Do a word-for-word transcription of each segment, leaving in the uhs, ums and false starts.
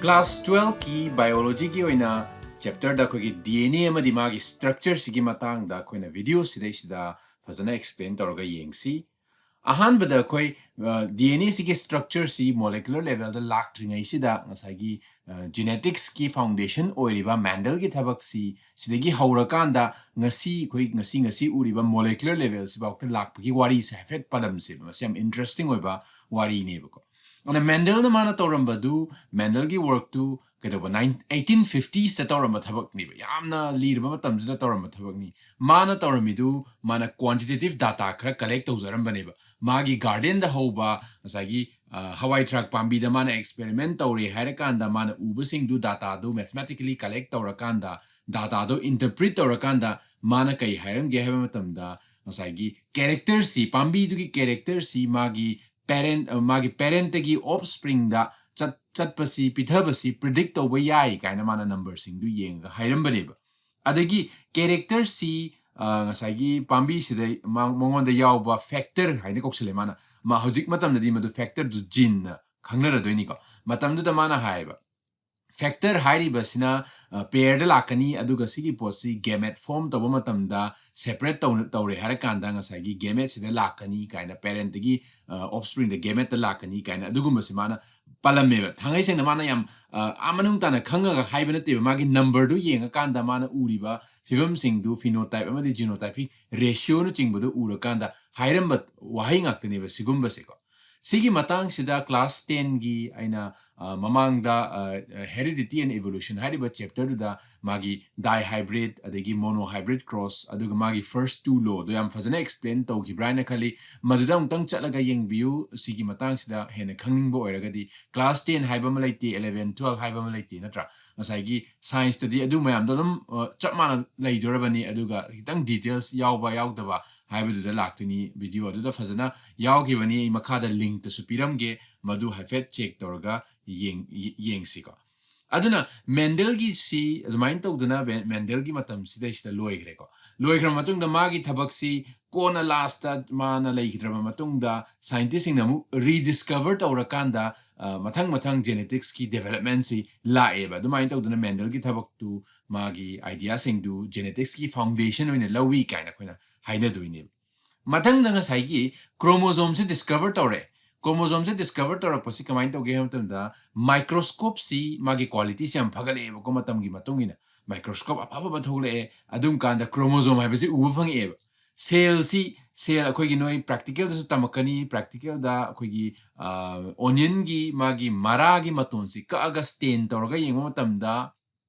Class twelve ꯀꯤ biology ꯒꯤ ꯑꯣꯏꯅ chapter ꯗ ꯑꯩꯈꯣꯏꯒꯤ D N A ꯑꯃꯗꯤ ꯃꯥꯒꯤ structure ꯁꯤꯒꯤ ꯃꯇꯥꯡꯗ ꯑꯩꯈꯣꯏꯅ video ꯁꯤꯗꯩꯁꯤꯗ ꯐꯖꯅ explain ꯇꯧꯔꯒ ꯌꯦꯡꯁꯤ꯫ ꯑꯍꯥꯟꯕꯗ ꯑꯩꯈꯣꯏ, ꯑ, D N A ꯁꯤꯒꯤ structure ꯁꯤ molecular level ꯗ ꯂꯥꯛꯇ꯭ꯔꯤꯉꯩꯁꯤꯗ ꯉꯁꯥꯏꯒꯤ, ꯑ, genetics ꯀꯤ foundation ꯑꯣꯏꯔꯤꯕ Mendel ꯒꯤ ꯊꯕꯛꯁꯤ ꯁꯤꯗꯒꯤ ꯍꯧꯔꯀꯥꯟꯗ ꯉꯁꯤ ꯑꯩꯈꯣꯏ ꯉꯁꯤ ꯉꯁꯤ ꯎꯔꯤꯕ molecular level ꯁꯤꯐꯥꯎꯗ ꯂꯥꯛꯄꯒꯤ ꯋꯥꯔꯤꯁꯦ ꯍꯥꯏꯐꯦꯠ ꯄꯜꯂꯝꯁꯦꯕ꯫ ꯃꯁꯤ ꯌꯥꯝ interesting ꯑꯣꯏꯕ ꯋꯥꯔꯤꯅꯦꯕꯀꯣ꯫ ꯑꯗ Mendel ꯅ ꯃꯥꯅ ꯇꯧꯔꯝꯕꯗꯨ, Mendel ꯒꯤ work ꯇꯨ ꯀꯩꯗꯧꯕ, nine, eighteen fifties ꯇ ꯇꯧꯔꯝꯕ ꯊꯕꯛꯅꯦꯕ, ꯌꯥꯝꯅ ꯂꯤꯔꯕ ꯃꯇꯝꯗꯨꯗ ꯇꯧꯔꯝꯕ ꯊꯕꯛꯅꯤ꯫ ꯃꯥꯅ ꯇꯧꯔꯝꯃꯤꯗꯨ, ꯃꯥꯅ quantitative data ꯈꯔ collect ꯇꯧꯖꯔꯝꯕꯅꯦꯕ꯫ ꯃꯥꯒꯤ garden ꯗ ꯍꯧꯕ ꯉꯁꯥꯏꯒꯤ, ꯑ, ꯍꯋꯥꯏ ꯊꯔꯥꯛ ꯄꯥꯝꯕꯤꯗ ꯃꯥꯅ experiment ꯇꯧꯔꯦ ꯍꯥꯏꯔꯀꯥꯟꯗ, ꯃꯥꯅ ꯎꯕꯁꯤꯡꯗꯨ data ꯗꯨ mathematically collect ꯇꯧꯔꯀꯥꯟꯗ, data ꯗꯨ interpret ꯇꯧꯔꯀꯥꯟꯗ, ꯃꯥꯅ ꯀꯩ ꯍꯥꯏꯔꯝꯒꯦ ꯍꯥꯏꯕ ꯃꯇꯝꯗ, ꯉꯁꯥꯏꯒꯤ character ꯁꯤ, ꯄꯥꯝꯕꯤꯗꯨꯒꯤ character ꯁꯤ ꯃꯥꯒꯤ parent, ꯑ, ꯃꯥꯒꯤ parent ꯇꯒꯤ offspring ꯗ ꯆꯠ-, ꯆꯠꯄꯁꯤ, ꯄꯤꯊꯕꯁꯤ predict ꯇꯧꯕ ꯌꯥꯏ ꯀꯥꯏꯅ ꯃꯥꯅ number ꯁꯤꯡꯗꯨ ꯌꯦꯡꯉꯒ ꯍꯥꯏꯔꯝꯕꯅꯦꯕ꯫ ꯑꯗꯒꯤ character ꯁꯤ, ꯑ, ꯉꯁꯥꯏꯒꯤ ꯄꯥꯝꯕꯤꯁꯤꯗ ꯃꯥ-, ꯃꯉꯣꯟꯗ ꯌꯥꯎꯕ factor ꯍꯥꯏꯅ ꯀꯧꯁꯜꯂꯦ ꯃꯥꯅ꯫ ꯃꯥ ꯍꯧꯖꯤꯛ ꯃꯇꯝꯗꯗꯤ ꯃꯗꯨ factor ꯗꯨ gene ꯅ ꯈꯪꯅꯔꯗꯣꯏꯅꯤꯀꯣ꯫ ꯃꯇꯝꯗꯨꯗ ꯃꯥꯅ ꯍꯥꯏꯌꯦꯕ, factor ꯍꯥꯏꯔꯤꯕꯁꯤꯅ, ꯑ, pair ꯗ ꯂꯥꯛꯀꯅꯤ, ꯑꯗꯨꯒ ꯁꯤꯒꯤ ꯄꯣꯠꯁꯤ gamete form ꯇꯧꯕ ꯃꯇꯝꯗ separate ꯇꯧ-, ꯇꯧꯔꯦ ꯍꯥꯏꯔꯀꯥꯟꯗ ꯉꯁꯥꯏꯒꯤ gamete ꯁꯤꯗ ꯂꯥꯛꯀꯅꯤ ꯀꯥꯏꯅ, parent ꯇꯒꯤ, ꯑ, offspring ꯗ gamete ꯇ ꯂꯥꯛꯀꯅꯤ ꯀꯥꯏꯅ ꯑꯗꯨꯒꯨꯝꯕꯁꯤ ꯃꯥꯅ ꯄꯜꯂꯝꯃꯦꯕ꯫ ꯊꯥꯡꯉꯩ ꯁꯦꯡꯅ ꯃꯥꯅ ꯌꯥꯝ, ꯑ, ꯑꯥ ꯃꯅꯨꯡ ꯇꯥꯅ ꯈꯪꯉꯒ ꯍꯥꯏꯕ ꯅꯠꯇꯦꯕ, ꯃꯥꯒꯤ number ꯗꯨ ꯌꯦꯡꯉꯀꯥꯟꯗ ꯃꯥꯅ ꯎꯔꯤꯕ ꯐꯤꯕꯝꯁꯤꯡꯗꯨ, phenotype ꯑꯃꯗꯤ genotype ꯀꯤ ratio ꯅꯆꯤꯡꯕꯗꯨ ꯎꯔꯀꯥꯟꯗ ꯍꯥꯏꯔꯝꯕ ꯋꯥꯍꯩ ꯉꯥꯛꯇꯅꯦꯕ ꯁꯤꯒꯨꯝꯕꯁꯦꯀꯣ꯫ ꯁꯤꯒꯤ ꯃꯇꯥꯡꯁꯤꯗ class ten ꯒꯤ ꯑꯩꯅ, ꯑ, ꯃꯃꯥꯡꯗ, ꯑ, Heredity and Evolution ꯍꯥꯏꯔꯤꯕ chapter ꯗꯨꯗ ꯃꯥꯒꯤ dihybrid ꯑꯗꯒꯤ monohybrid cross, ꯑꯗꯨꯒ ꯃꯥꯒꯤ first two law ꯗꯣ ꯌꯥꯝ ꯐꯖꯅ explain ꯇꯧꯈꯤꯕ꯭ꯔꯥ ꯍꯥꯏꯅ ꯈꯜꯂꯤ꯫ ꯃꯗꯨꯗ ꯑꯃꯨꯛꯇꯪ ꯆꯠꯂꯒ ꯌꯦꯡꯕꯤꯌꯨ꯫ ꯁꯤꯒꯤ ꯃꯇꯥꯡꯁꯤꯗ ꯍꯦꯟꯅ ꯈꯪꯅꯤꯡꯕ ꯑꯣꯏꯔꯒꯗꯤ, class ten ꯍꯥꯏꯕ ꯑꯃ ꯂꯩꯇꯦ, eleven, twelve ꯍꯥꯏꯕ ꯑꯃ ꯂꯩꯇꯦ, ꯅꯠꯇ꯭ꯔꯥ? ꯉꯁꯥꯏꯒꯤ science ꯇꯗꯤ ꯑꯗꯨ ꯃꯌꯥꯝꯗꯣ ꯑꯗꯨꯝ, ꯑ, ꯆꯞ ꯃꯥꯟꯅ ꯂꯩꯗꯣꯔꯕꯅꯤ, ꯑꯗꯨꯒ ꯈꯤꯇꯪ details ꯌꯥꯎꯕ ꯌꯥꯎꯗꯕ ꯍꯥꯏꯕꯗꯨꯗ ꯂꯥꯛꯇꯣꯏꯅꯤ꯫ Video ꯑꯗꯨꯗ ꯐꯖꯅ ꯌꯥꯎꯈꯤꯕꯅꯤ, ꯑꯩ ꯃꯈꯥꯗ link ꯇꯁꯨ ꯄꯤꯔꯝꯒꯦ, ꯃꯗꯨ ꯍꯥꯏꯐꯦꯠ check ꯇꯧꯔꯒ ꯌꯦꯡ-, ꯌꯦ-, ꯌꯦꯡꯁꯤꯀꯣ꯫ ꯑꯗꯨꯅ Mendel ꯒꯤꯁꯤ ꯑꯗꯨꯃꯥꯏꯅ ꯇꯧꯗꯅ ꯕꯦ-, Mendel ꯒꯤ ꯃꯇꯝꯁꯤꯗꯩꯁꯤꯗ ꯂꯣꯏꯈ꯭ꯔꯦꯀꯣ꯫ ꯂꯣꯏꯈ꯭ꯔ ꯃꯇꯨꯡꯗ ꯃꯥꯒꯤ ꯊꯕꯛꯁꯤ ꯀꯣꯟꯅ ꯂꯥꯁꯇ ꯃꯥꯅ ꯂꯩꯈꯤꯗ꯭ꯔꯕ ꯃꯇꯨꯡꯗ ꯁꯥꯏꯟꯇꯤꯁꯁꯤꯡꯅ ꯑꯃꯨꯛ ꯔꯤꯗꯤꯁꯀꯚꯔ ꯇꯧꯔꯀꯥꯟꯗ ꯃꯊꯪ ꯃꯊꯪ ꯖꯦꯅꯦꯇꯤꯛꯁꯀꯤ ꯗꯦꯕꯂꯞꯃꯦꯟꯁꯤ ꯂꯥꯛꯑꯦꯕ꯫ ꯑꯗꯨꯃꯥꯏꯅ ꯇꯧꯗꯅ ꯃꯦꯟꯗꯦꯜꯒꯤ ꯊꯕꯛꯇꯨ, ꯃꯥꯒꯤ ꯑꯥꯏꯗꯤꯌꯥꯁꯤꯡꯗꯨ ꯖꯦꯅꯦꯇꯤꯛꯁꯀꯤ ꯐꯥꯎꯟꯗꯦꯁꯟ ꯑꯣꯏꯅ ꯂꯧꯏ ꯀꯥꯏꯅ ꯑꯩꯈꯣꯏꯅ ꯍꯥꯏꯅꯗꯣꯏꯅꯦꯕ꯫ ꯃꯊꯪꯗ ꯉꯁꯥꯏꯒꯤ ꯀ꯭ꯔꯣꯃꯣꯖꯣꯝꯁꯦ ꯗꯤꯁꯀꯚꯔ ꯇꯧꯔꯦ꯫ ꯀ꯭ꯔꯣꯃꯣꯖꯣꯝꯁꯦ ꯗꯤꯁꯀꯚꯔ ꯇꯧꯔꯛꯄꯁꯤ ꯀꯃꯥꯏꯅ ꯇꯧꯒꯦ ꯍꯥꯏꯕ ꯃꯇꯝꯗ, ꯃꯥꯏꯀ꯭ꯔꯣꯁꯀꯣꯞꯁꯤ ꯃꯥꯒꯤ ꯀ꯭ꯋꯥꯂꯤꯇꯤꯁꯤ ꯌꯥꯝ ꯐꯒꯠꯂꯛꯑꯦꯕꯀꯣ꯫ ꯃꯇꯝꯒꯤ ꯃꯇꯨꯡ ꯏꯟꯅ ꯃꯥꯏꯀ꯭ꯔꯣꯁꯀꯣꯞ ꯑꯐ ꯑꯐꯕ ꯊꯣꯛꯂꯛꯑꯦ꯫ ꯑꯗꯨꯝ ꯀꯥꯟꯗ ꯀ꯭ꯔꯣꯃꯣꯖꯣꯝ ꯍꯥꯏꯕꯁꯤ ꯎꯕ ꯐꯪꯉꯛꯑꯦꯕ꯫ ꯁꯦꯜꯁꯤ, ꯁꯦꯜ ꯑꯩꯈꯣꯏꯒꯤ, ꯅꯣꯏ ꯄ꯭ꯔꯦꯛꯇꯤꯀꯦꯜꯗꯁꯨ ꯇꯝꯃꯛꯀꯅꯤ, ꯄ꯭ꯔꯦꯛꯇꯤꯀꯦꯜꯗ ꯑꯩꯈꯣꯏꯒꯤ ꯑꯣꯅꯤꯌꯟꯒꯤ ꯃꯥꯒꯤ ꯃꯔꯥꯒꯤ ꯃꯇꯣꯟꯁꯤ ꯀꯛꯑꯒ ꯁ꯭ꯇꯦꯟ ꯇꯧꯔꯒ ꯌꯦꯡꯕ ꯃꯇꯝꯗ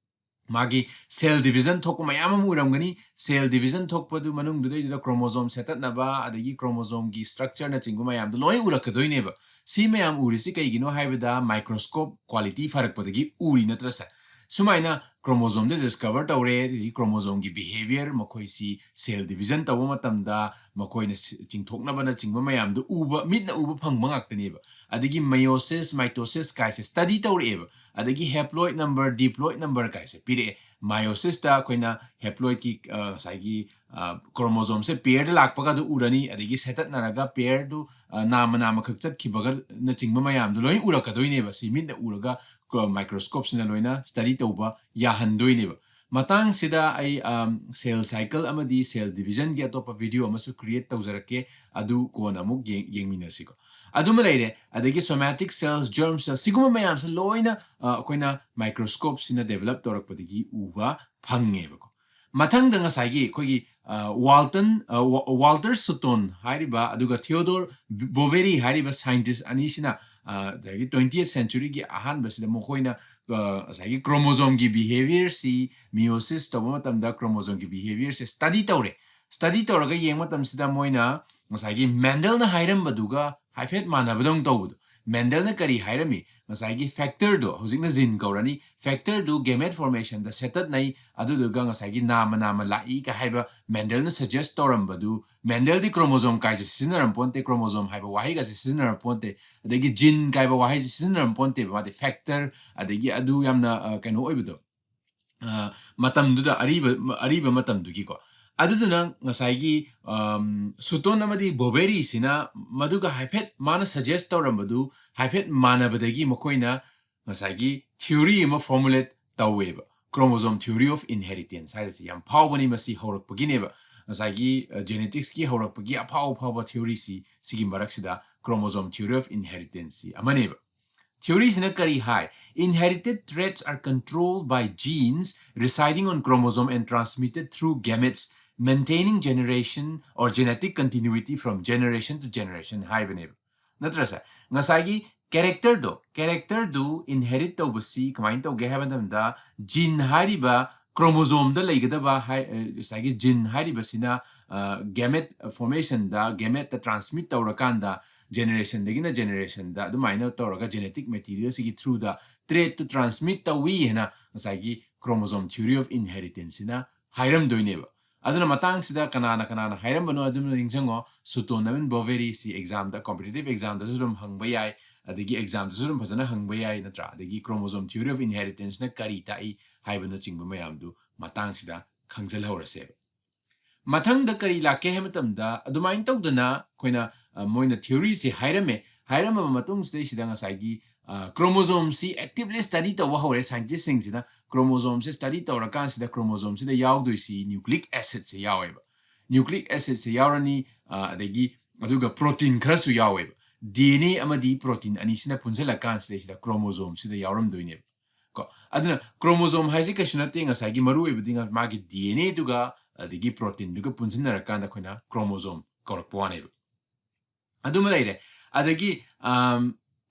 ꯃꯥꯒꯤ ꯁꯦꯜ ꯗꯤꯕꯤꯖꯟ ꯊꯣꯛꯄ ꯃꯌꯥꯝ ꯑꯃ ꯎꯔꯝꯒꯅꯤ꯫ ꯁꯦꯜ ꯗꯤꯕꯤꯖꯟ ꯊꯣꯛꯄꯗꯨ ꯃꯅꯨꯡꯗꯨꯗꯩꯗꯨꯗ ꯀ꯭ꯔꯣꯃꯣꯖꯣꯝ ꯁꯦꯠꯇꯠꯅꯕ, ꯑꯗꯒꯤ ꯀ꯭ꯔꯣꯃꯣꯖꯣꯝꯒꯤ ꯁ꯭ꯇ꯭ꯔꯛꯆꯔꯅꯆꯤꯡꯕ ꯃꯌꯥꯝꯗꯣ ꯂꯣꯏ ꯎꯔꯛꯀꯗꯣꯏꯅꯦꯕ꯫ ꯁꯤ ꯃꯌꯥꯝ ꯎꯔꯤꯁꯤ ꯀꯩꯒꯤꯅꯣ ꯍꯥꯏꯕꯗ, ꯃꯥꯏꯀ꯭ꯔꯣꯁꯀꯣꯞ ꯀ꯭ꯋꯥꯂꯤꯇꯤ ꯐꯔꯛꯄꯗꯒꯤ ꯎꯔꯤ, ꯅꯠꯇ꯭ꯔꯁꯦ? ꯁꯨꯃꯥꯏꯅ ꯀ꯭ꯔꯣꯃꯣꯖꯣꯝꯗ ꯗꯤꯁꯀꯚꯔ ꯇꯧꯔꯦ, ꯑꯗꯒꯤ ꯀ꯭ꯔꯣꯃꯣꯖꯣꯝꯒꯤ ꯕꯤꯍꯦꯕꯤꯌꯔ, ꯃꯈꯣꯏꯁꯤ ꯁꯦꯜ ꯗꯤꯕꯤꯖꯟ ꯇꯧꯕ ꯃꯇꯝꯗ ꯃꯈꯣꯏꯅ ꯆꯤꯡꯊꯣꯛꯅꯕꯅꯆꯤꯡꯕ ꯃꯌꯥꯝꯗꯣ ꯎꯕ, ꯃꯤꯠꯅ ꯎꯕ ꯐꯪꯕ ꯉꯥꯛꯇꯅꯦꯕ꯫ ꯑꯗꯒꯤ ꯃꯦꯌꯣꯁꯤꯁ, ꯃꯥꯏꯇꯣꯁꯤꯁ ꯀꯥꯏꯁꯦ ꯁ꯭ꯇꯗꯤ ꯇꯧꯔꯛꯑꯦꯕ꯫ ꯑꯗꯒꯤ ꯍꯦꯄ꯭ꯂꯣꯏꯗ ꯅꯝꯕꯔ, ꯗꯤꯄ꯭ꯂꯣꯏꯗ ꯅꯝꯕꯔ ꯀꯥꯏꯁꯦ ꯄꯤꯔꯛꯑꯦ꯫ ꯃꯥꯏꯌꯣꯁꯤꯁꯇ ꯑꯩꯈꯣꯏꯅ ꯍꯦꯄ꯭ꯂꯣꯏꯗꯀꯤ, ꯑ, ꯉꯁꯥꯏꯒꯤ, ꯑ, ꯀ꯭ꯔꯣꯃꯣꯖꯣꯝꯁꯦ ꯄꯦꯌꯔꯗ ꯂꯥꯛꯄꯒ ꯑꯗꯨ ꯎꯔꯅꯤ, ꯑꯗꯒꯤ ꯁꯦꯠꯇꯠꯅꯔꯒ ꯄꯦꯌꯔꯗꯨ, ꯑ, ꯅꯥꯝꯃ ꯅꯥꯝꯃꯈꯛ ꯆꯠꯈꯤꯕꯒꯅꯆꯤꯡꯕ ꯃꯌꯥꯝꯗꯣ ꯂꯣꯏ ꯎꯔꯛꯀꯗꯣꯏꯅꯦꯕ꯫ ꯁꯤ ꯃꯤꯠꯅ ꯎꯔꯒ ꯀ꯭ꯔꯣ-, ꯃꯥꯏꯀ꯭ꯔꯣꯁꯀꯣꯞꯁꯤꯅ ꯂꯣꯏꯅ ꯁ꯭ꯇꯗꯤ ꯇꯧꯕ ꯌꯥꯍꯟꯗꯣꯏꯅꯦꯕ꯫ ꯃꯇꯥꯡꯁꯤꯗ ꯑꯩ, ꯑꯝ, ꯁꯦꯜ ꯁꯥꯏꯀꯜ ꯑꯃꯗꯤ ꯁꯦꯜ ꯗꯤꯕꯤꯖꯟꯒꯤ ꯑꯇꯣꯞꯄ ꯚꯤꯗꯤꯑꯣ ꯑꯃꯁꯨ ꯀ꯭ꯔꯤꯌꯦꯠ ꯇꯧꯖꯔꯛꯀꯦ, ꯑꯗꯨ ꯀꯣꯟꯅ ꯑꯃꯨꯛ ꯌꯦꯡ-, ꯌꯦꯡꯃꯤꯟꯅꯁꯤꯀꯣ꯫ ꯑꯗꯨꯃ ꯂꯩꯔꯦ꯫ ꯑꯗꯒꯤ somatic cells, germ cells, ꯁꯤꯒꯨꯝꯕ ꯃꯌꯥꯝꯁꯦ ꯂꯣꯏꯅ, ꯑ, ꯑꯩꯈꯣꯏꯅ ꯃꯥꯏꯀ꯭ꯔꯣꯁꯀꯣꯞꯁꯤꯅ ꯗꯦꯕꯂꯞ ꯇꯧꯔꯛꯄꯗꯒꯤ ꯎꯕ ꯐꯪꯉꯦꯕꯀꯣ꯫ ꯃꯊꯪꯗ ꯉꯁꯥꯏꯒꯤ ꯑꯩꯈꯣꯏꯒꯤ, ꯑ, ꯋꯥꯜꯇꯟ, ꯑ, ꯋꯥ-, ꯋꯥꯜꯇꯔ ꯁꯨꯇꯣꯟ ꯍꯥꯏꯔꯤꯕ ꯑꯗꯨꯒ ꯊꯤꯑꯣꯗꯣꯔ ꯕꯣꯕꯦꯔꯤ ꯍꯥꯏꯔꯤꯕ ꯁꯥꯏꯟꯇꯤꯁ ꯑꯅꯤꯁꯤꯅ, ꯑ, ꯉꯁꯥꯏꯒꯤ twentieth centuryꯒꯤ ꯑꯍꯥꯟꯕꯁꯤꯗ ꯃꯈꯣꯏꯅ, ꯑ, ꯉꯁꯥꯏꯒꯤ ꯀ꯭ꯔꯣꯃꯣꯖꯣꯝꯒꯤ ꯕꯤꯍꯦꯕꯤꯌꯔꯁꯤ, ꯃꯤꯌꯣꯁꯤꯁ ꯇꯧꯕ ꯃꯇꯝꯗ ꯀ꯭ꯔꯣꯃꯣꯖꯣꯝꯒꯤ ꯕꯤꯍꯦꯕꯤꯌꯔꯁꯦ ꯁ꯭ꯇꯗꯤ ꯇꯧꯔꯦ꯫ ꯁ꯭ꯇꯗꯤ ꯇꯧꯔꯒ ꯌꯦꯡꯕ ꯃꯇꯝꯁꯤꯗ ꯃꯣꯏꯅ ꯉꯁꯥꯏꯒꯤ ꯃꯦꯟꯗꯦꯜꯅ ꯍꯥꯏꯔꯝꯕꯗꯨꯒ ꯍꯥꯏꯐꯦꯠ ꯃꯥꯟꯅꯕꯗꯧꯅ ꯇꯧꯕꯗꯣ꯫ ꯃꯦꯟꯗꯦꯜꯅ ꯀꯔꯤ ꯍꯥꯏꯔꯝꯃꯤ? ꯉꯁꯥꯏꯒꯤ ꯐꯦꯛꯇꯔꯗꯣ, ꯍꯧꯖꯤꯛꯅ ꯖꯤꯟ ꯀꯧꯔꯅꯤ, ꯐꯦꯛꯇꯔꯗꯨ ꯒꯦꯃꯦꯠ ꯐꯣꯔꯃꯦꯁꯟꯗ ꯁꯦꯠꯇꯠꯅꯩ, ꯑꯗꯨꯗꯨꯒ ꯉꯁꯥꯏꯒꯤ ꯅꯥꯝꯃ ꯅꯥꯝꯃ ꯂꯥꯛꯏ ꯀ ꯍꯥꯏꯕ ꯃꯦꯟꯗꯦꯜꯅ ꯁꯖꯦꯁ ꯇꯧꯔꯝꯕꯗꯨ, ꯃꯦꯟꯗꯦꯜꯗꯤ ꯀ꯭ꯔꯣꯃꯣꯖꯣꯝ ꯀꯥꯏꯁꯦ ꯁꯤꯖꯤꯟꯅꯔꯝ ꯄꯣꯟꯇꯦ, ꯀ꯭ꯔꯣꯃꯣꯖꯣꯝ ꯍꯥꯏꯕ ꯋꯥꯍꯩꯒꯁꯦ ꯁꯤꯖꯤꯟꯅꯔꯝ ꯄꯣꯟꯇꯦ, ꯑꯗꯒꯤ ꯖꯤꯟ ꯀꯥꯏꯕ ꯋꯥꯍꯩꯁꯦ ꯁꯤꯖꯤꯟꯅꯔꯝ ꯄꯣꯟꯇꯦꯕ꯫ ꯃꯥꯗꯤ ꯐꯦꯛꯇꯔ, ꯑꯗꯒꯤ ꯑꯗꯨ ꯌꯥꯝꯅ, ꯑ, ꯀꯩꯅꯣ ꯑꯣꯏꯕꯗꯣ, ꯑ, ꯃꯇꯝꯗꯨꯗ, ꯑꯔꯤꯕ, ꯑꯔꯤꯕ ꯃꯇꯝꯗꯨꯒꯤꯀꯣ꯫ ꯑꯗꯨꯗꯨꯅ ꯉꯁꯥꯏꯒꯤ ꯁꯨꯇꯣꯟ ꯑꯃꯗꯤ ꯕꯣꯕꯦꯔꯤꯁꯤꯅ ꯃꯗꯨꯒ ꯍꯥꯏꯐꯦꯠ ꯃꯥꯅ suggest ꯇꯧꯔꯝꯕꯗꯨ ꯍꯥꯏꯐꯦꯠ ꯃꯥꯟꯅꯕꯗꯒꯤ ꯃꯈꯣꯏꯅ ꯉꯁꯥꯏꯒꯤ theory ꯑꯃ formulate ꯇꯧꯋꯦꯕ, chromosome theory of inheritance ꯍꯥꯏꯔꯤꯁꯤ ꯌꯥꯝ ꯐꯥꯎꯕꯅꯤ꯫ ꯃꯁꯤ ꯍꯧꯔꯛꯄꯒꯤꯅꯦꯕ, ꯉꯁꯥꯏꯒꯤ geneticsꯀꯤ ꯍꯧꯔꯛꯄꯒꯤ ꯑꯐꯥꯎ ꯑꯐꯥꯎꯕ theoryꯁꯤ, ꯁꯤꯒꯤ ꯃꯔꯛꯁꯤꯗ chromosome theory of inheritanceꯁꯤ ꯑꯃꯅꯦꯕ꯫ Theoryꯁꯤꯅ ꯀꯔꯤ ꯍꯥꯏ? Inherited traits are controlled by genes residing on chromosome and transmitted through gametes, maintaining generation or genetic continuity from generation to generation ꯍꯥꯏꯕꯅꯦꯕ꯫ ꯅꯠꯇ꯭ꯔꯁꯦ, ꯉꯁꯥꯏꯒꯤ characterꯗꯣ, characterꯗꯨ inherit ꯇꯧꯕꯁꯤ ꯀꯃꯥꯏꯅ ꯇꯧꯒꯦ ꯍꯥꯏꯕ ꯃꯇꯝꯗ, gene ꯍꯥꯏꯔꯤꯕ chromosomeꯗ ꯂꯩꯒꯗꯕ ꯉꯁꯥꯏꯒꯤ gene ꯍꯥꯏꯔꯤꯕꯁꯤꯅ gamete formationꯗ, gameteꯇ transmit ꯇꯧꯔꯀꯥꯟꯗ, generationꯗꯒꯤꯅ generationꯗ ꯑꯗꯨꯃꯥꯏꯅ ꯇꯧꯔꯒ genetic materialꯁꯤꯒꯤ throughꯗ traitꯇꯨ transmit ꯇꯧꯏ ꯍꯥꯏꯅ ꯉꯁꯥꯏꯒꯤ chromosome theory of inheritanceꯁꯤꯅ ꯍꯥꯏꯔꯝꯗꯣꯏꯅꯦꯕ꯫ ꯑꯗꯨꯅ ꯃꯇꯥꯡꯁꯤꯗ ꯀꯅꯥꯅ ꯀꯅꯥꯅ ꯍꯥꯏꯔꯝꯕꯅꯣ ꯑꯗꯨꯝ ꯅꯤꯡꯁꯤꯡꯉꯣ꯫ ꯁꯨꯇꯣꯟ ꯅꯕꯤꯟ ꯕꯣꯕꯦꯔꯤꯁꯤ examꯗ, competitive examꯗꯁꯨ ꯑꯗꯨꯝ ꯍꯪꯕ ꯌꯥꯏ, ꯑꯗꯒꯤ examꯗꯁꯨ ꯑꯗꯨꯝ ꯐꯖꯅ ꯍꯪꯕ ꯌꯥꯏ, ꯅꯠꯇ꯭ꯔꯥ? ꯑꯗꯒꯤ chromosome theory of inheritanceꯅ ꯀꯔꯤ ꯇꯥꯛꯏ ꯍꯥꯏꯕꯅꯆꯤꯡꯕ ꯃꯌꯥꯝꯗꯨ ꯃꯇꯥꯡꯁꯤꯗ ꯈꯪꯖꯤꯜꯍꯧꯔꯁꯦꯕ꯫ ꯃꯊꯪꯗ ꯀꯔꯤ ꯂꯥꯛꯀꯦ ꯍꯥꯏꯕ ꯃꯇꯝꯗ, ꯑꯗꯨꯃꯥꯏꯅ ꯇꯧꯗꯅ ꯑꯩꯈꯣꯏꯅ ꯃꯣꯏꯅ theoryꯁꯤ ꯍꯥꯏꯔꯝꯃꯦ꯫ ꯍꯥꯏꯔꯝꯃꯕ ꯃꯇꯨꯡꯁꯤꯗꯩꯁꯤꯗ ꯉꯁꯥꯏꯒꯤ chromosomeꯁꯤ actively study ꯇꯧꯕ ꯍꯧꯔꯦ scientistꯁꯤꯡꯁꯤꯅ꯫ Chromosomeꯁꯦ study ꯇꯧꯔꯀꯥꯟꯁꯤꯗ chromosomeꯁꯤꯗ ꯌꯥꯎꯗꯣꯏꯁꯤ nucleic acidꯁꯦ ꯌꯥꯎꯋꯦꯕ꯫ Nucleic acidꯁꯦ ꯌꯥꯎꯔꯅꯤ, ꯑꯗꯒꯤ ꯑꯗꯨꯒ protein ꯈꯔꯁꯨ ꯌꯥꯎꯋꯦꯕ꯫ DNA ꯑꯃꯗꯤ protein ꯑꯅꯤꯁꯤꯅ ꯄꯨꯟꯁꯤꯜꯂꯀꯥꯟꯁꯤꯗꯩꯁꯤꯗ chromosomeꯁꯤꯗ ꯌꯥꯎꯔꯝꯗꯣꯏꯅꯦꯕ꯫ ꯀꯣ, ꯑꯗꯨꯅ chromosome ꯍꯥꯏꯁꯦ ꯀꯩꯁꯨ ꯅꯠꯇꯦ, ꯉꯁꯥꯏꯒꯤ ꯃꯔꯨ ꯑꯣꯏꯕꯗꯤ ꯃꯥꯒꯤ DNAꯗꯨꯒ ꯑꯗꯒꯤ proteinꯗꯨꯒ ꯄꯨꯟꯁꯤꯟꯅꯔꯀꯥꯟꯗ ꯑꯩꯈꯣꯏꯅ chromosome ꯀꯧꯔꯛꯄ ꯋꯥꯅꯦꯕ꯫ ꯑꯗꯨꯃ ꯂꯩꯔꯦ꯫ ꯑꯗꯒꯤ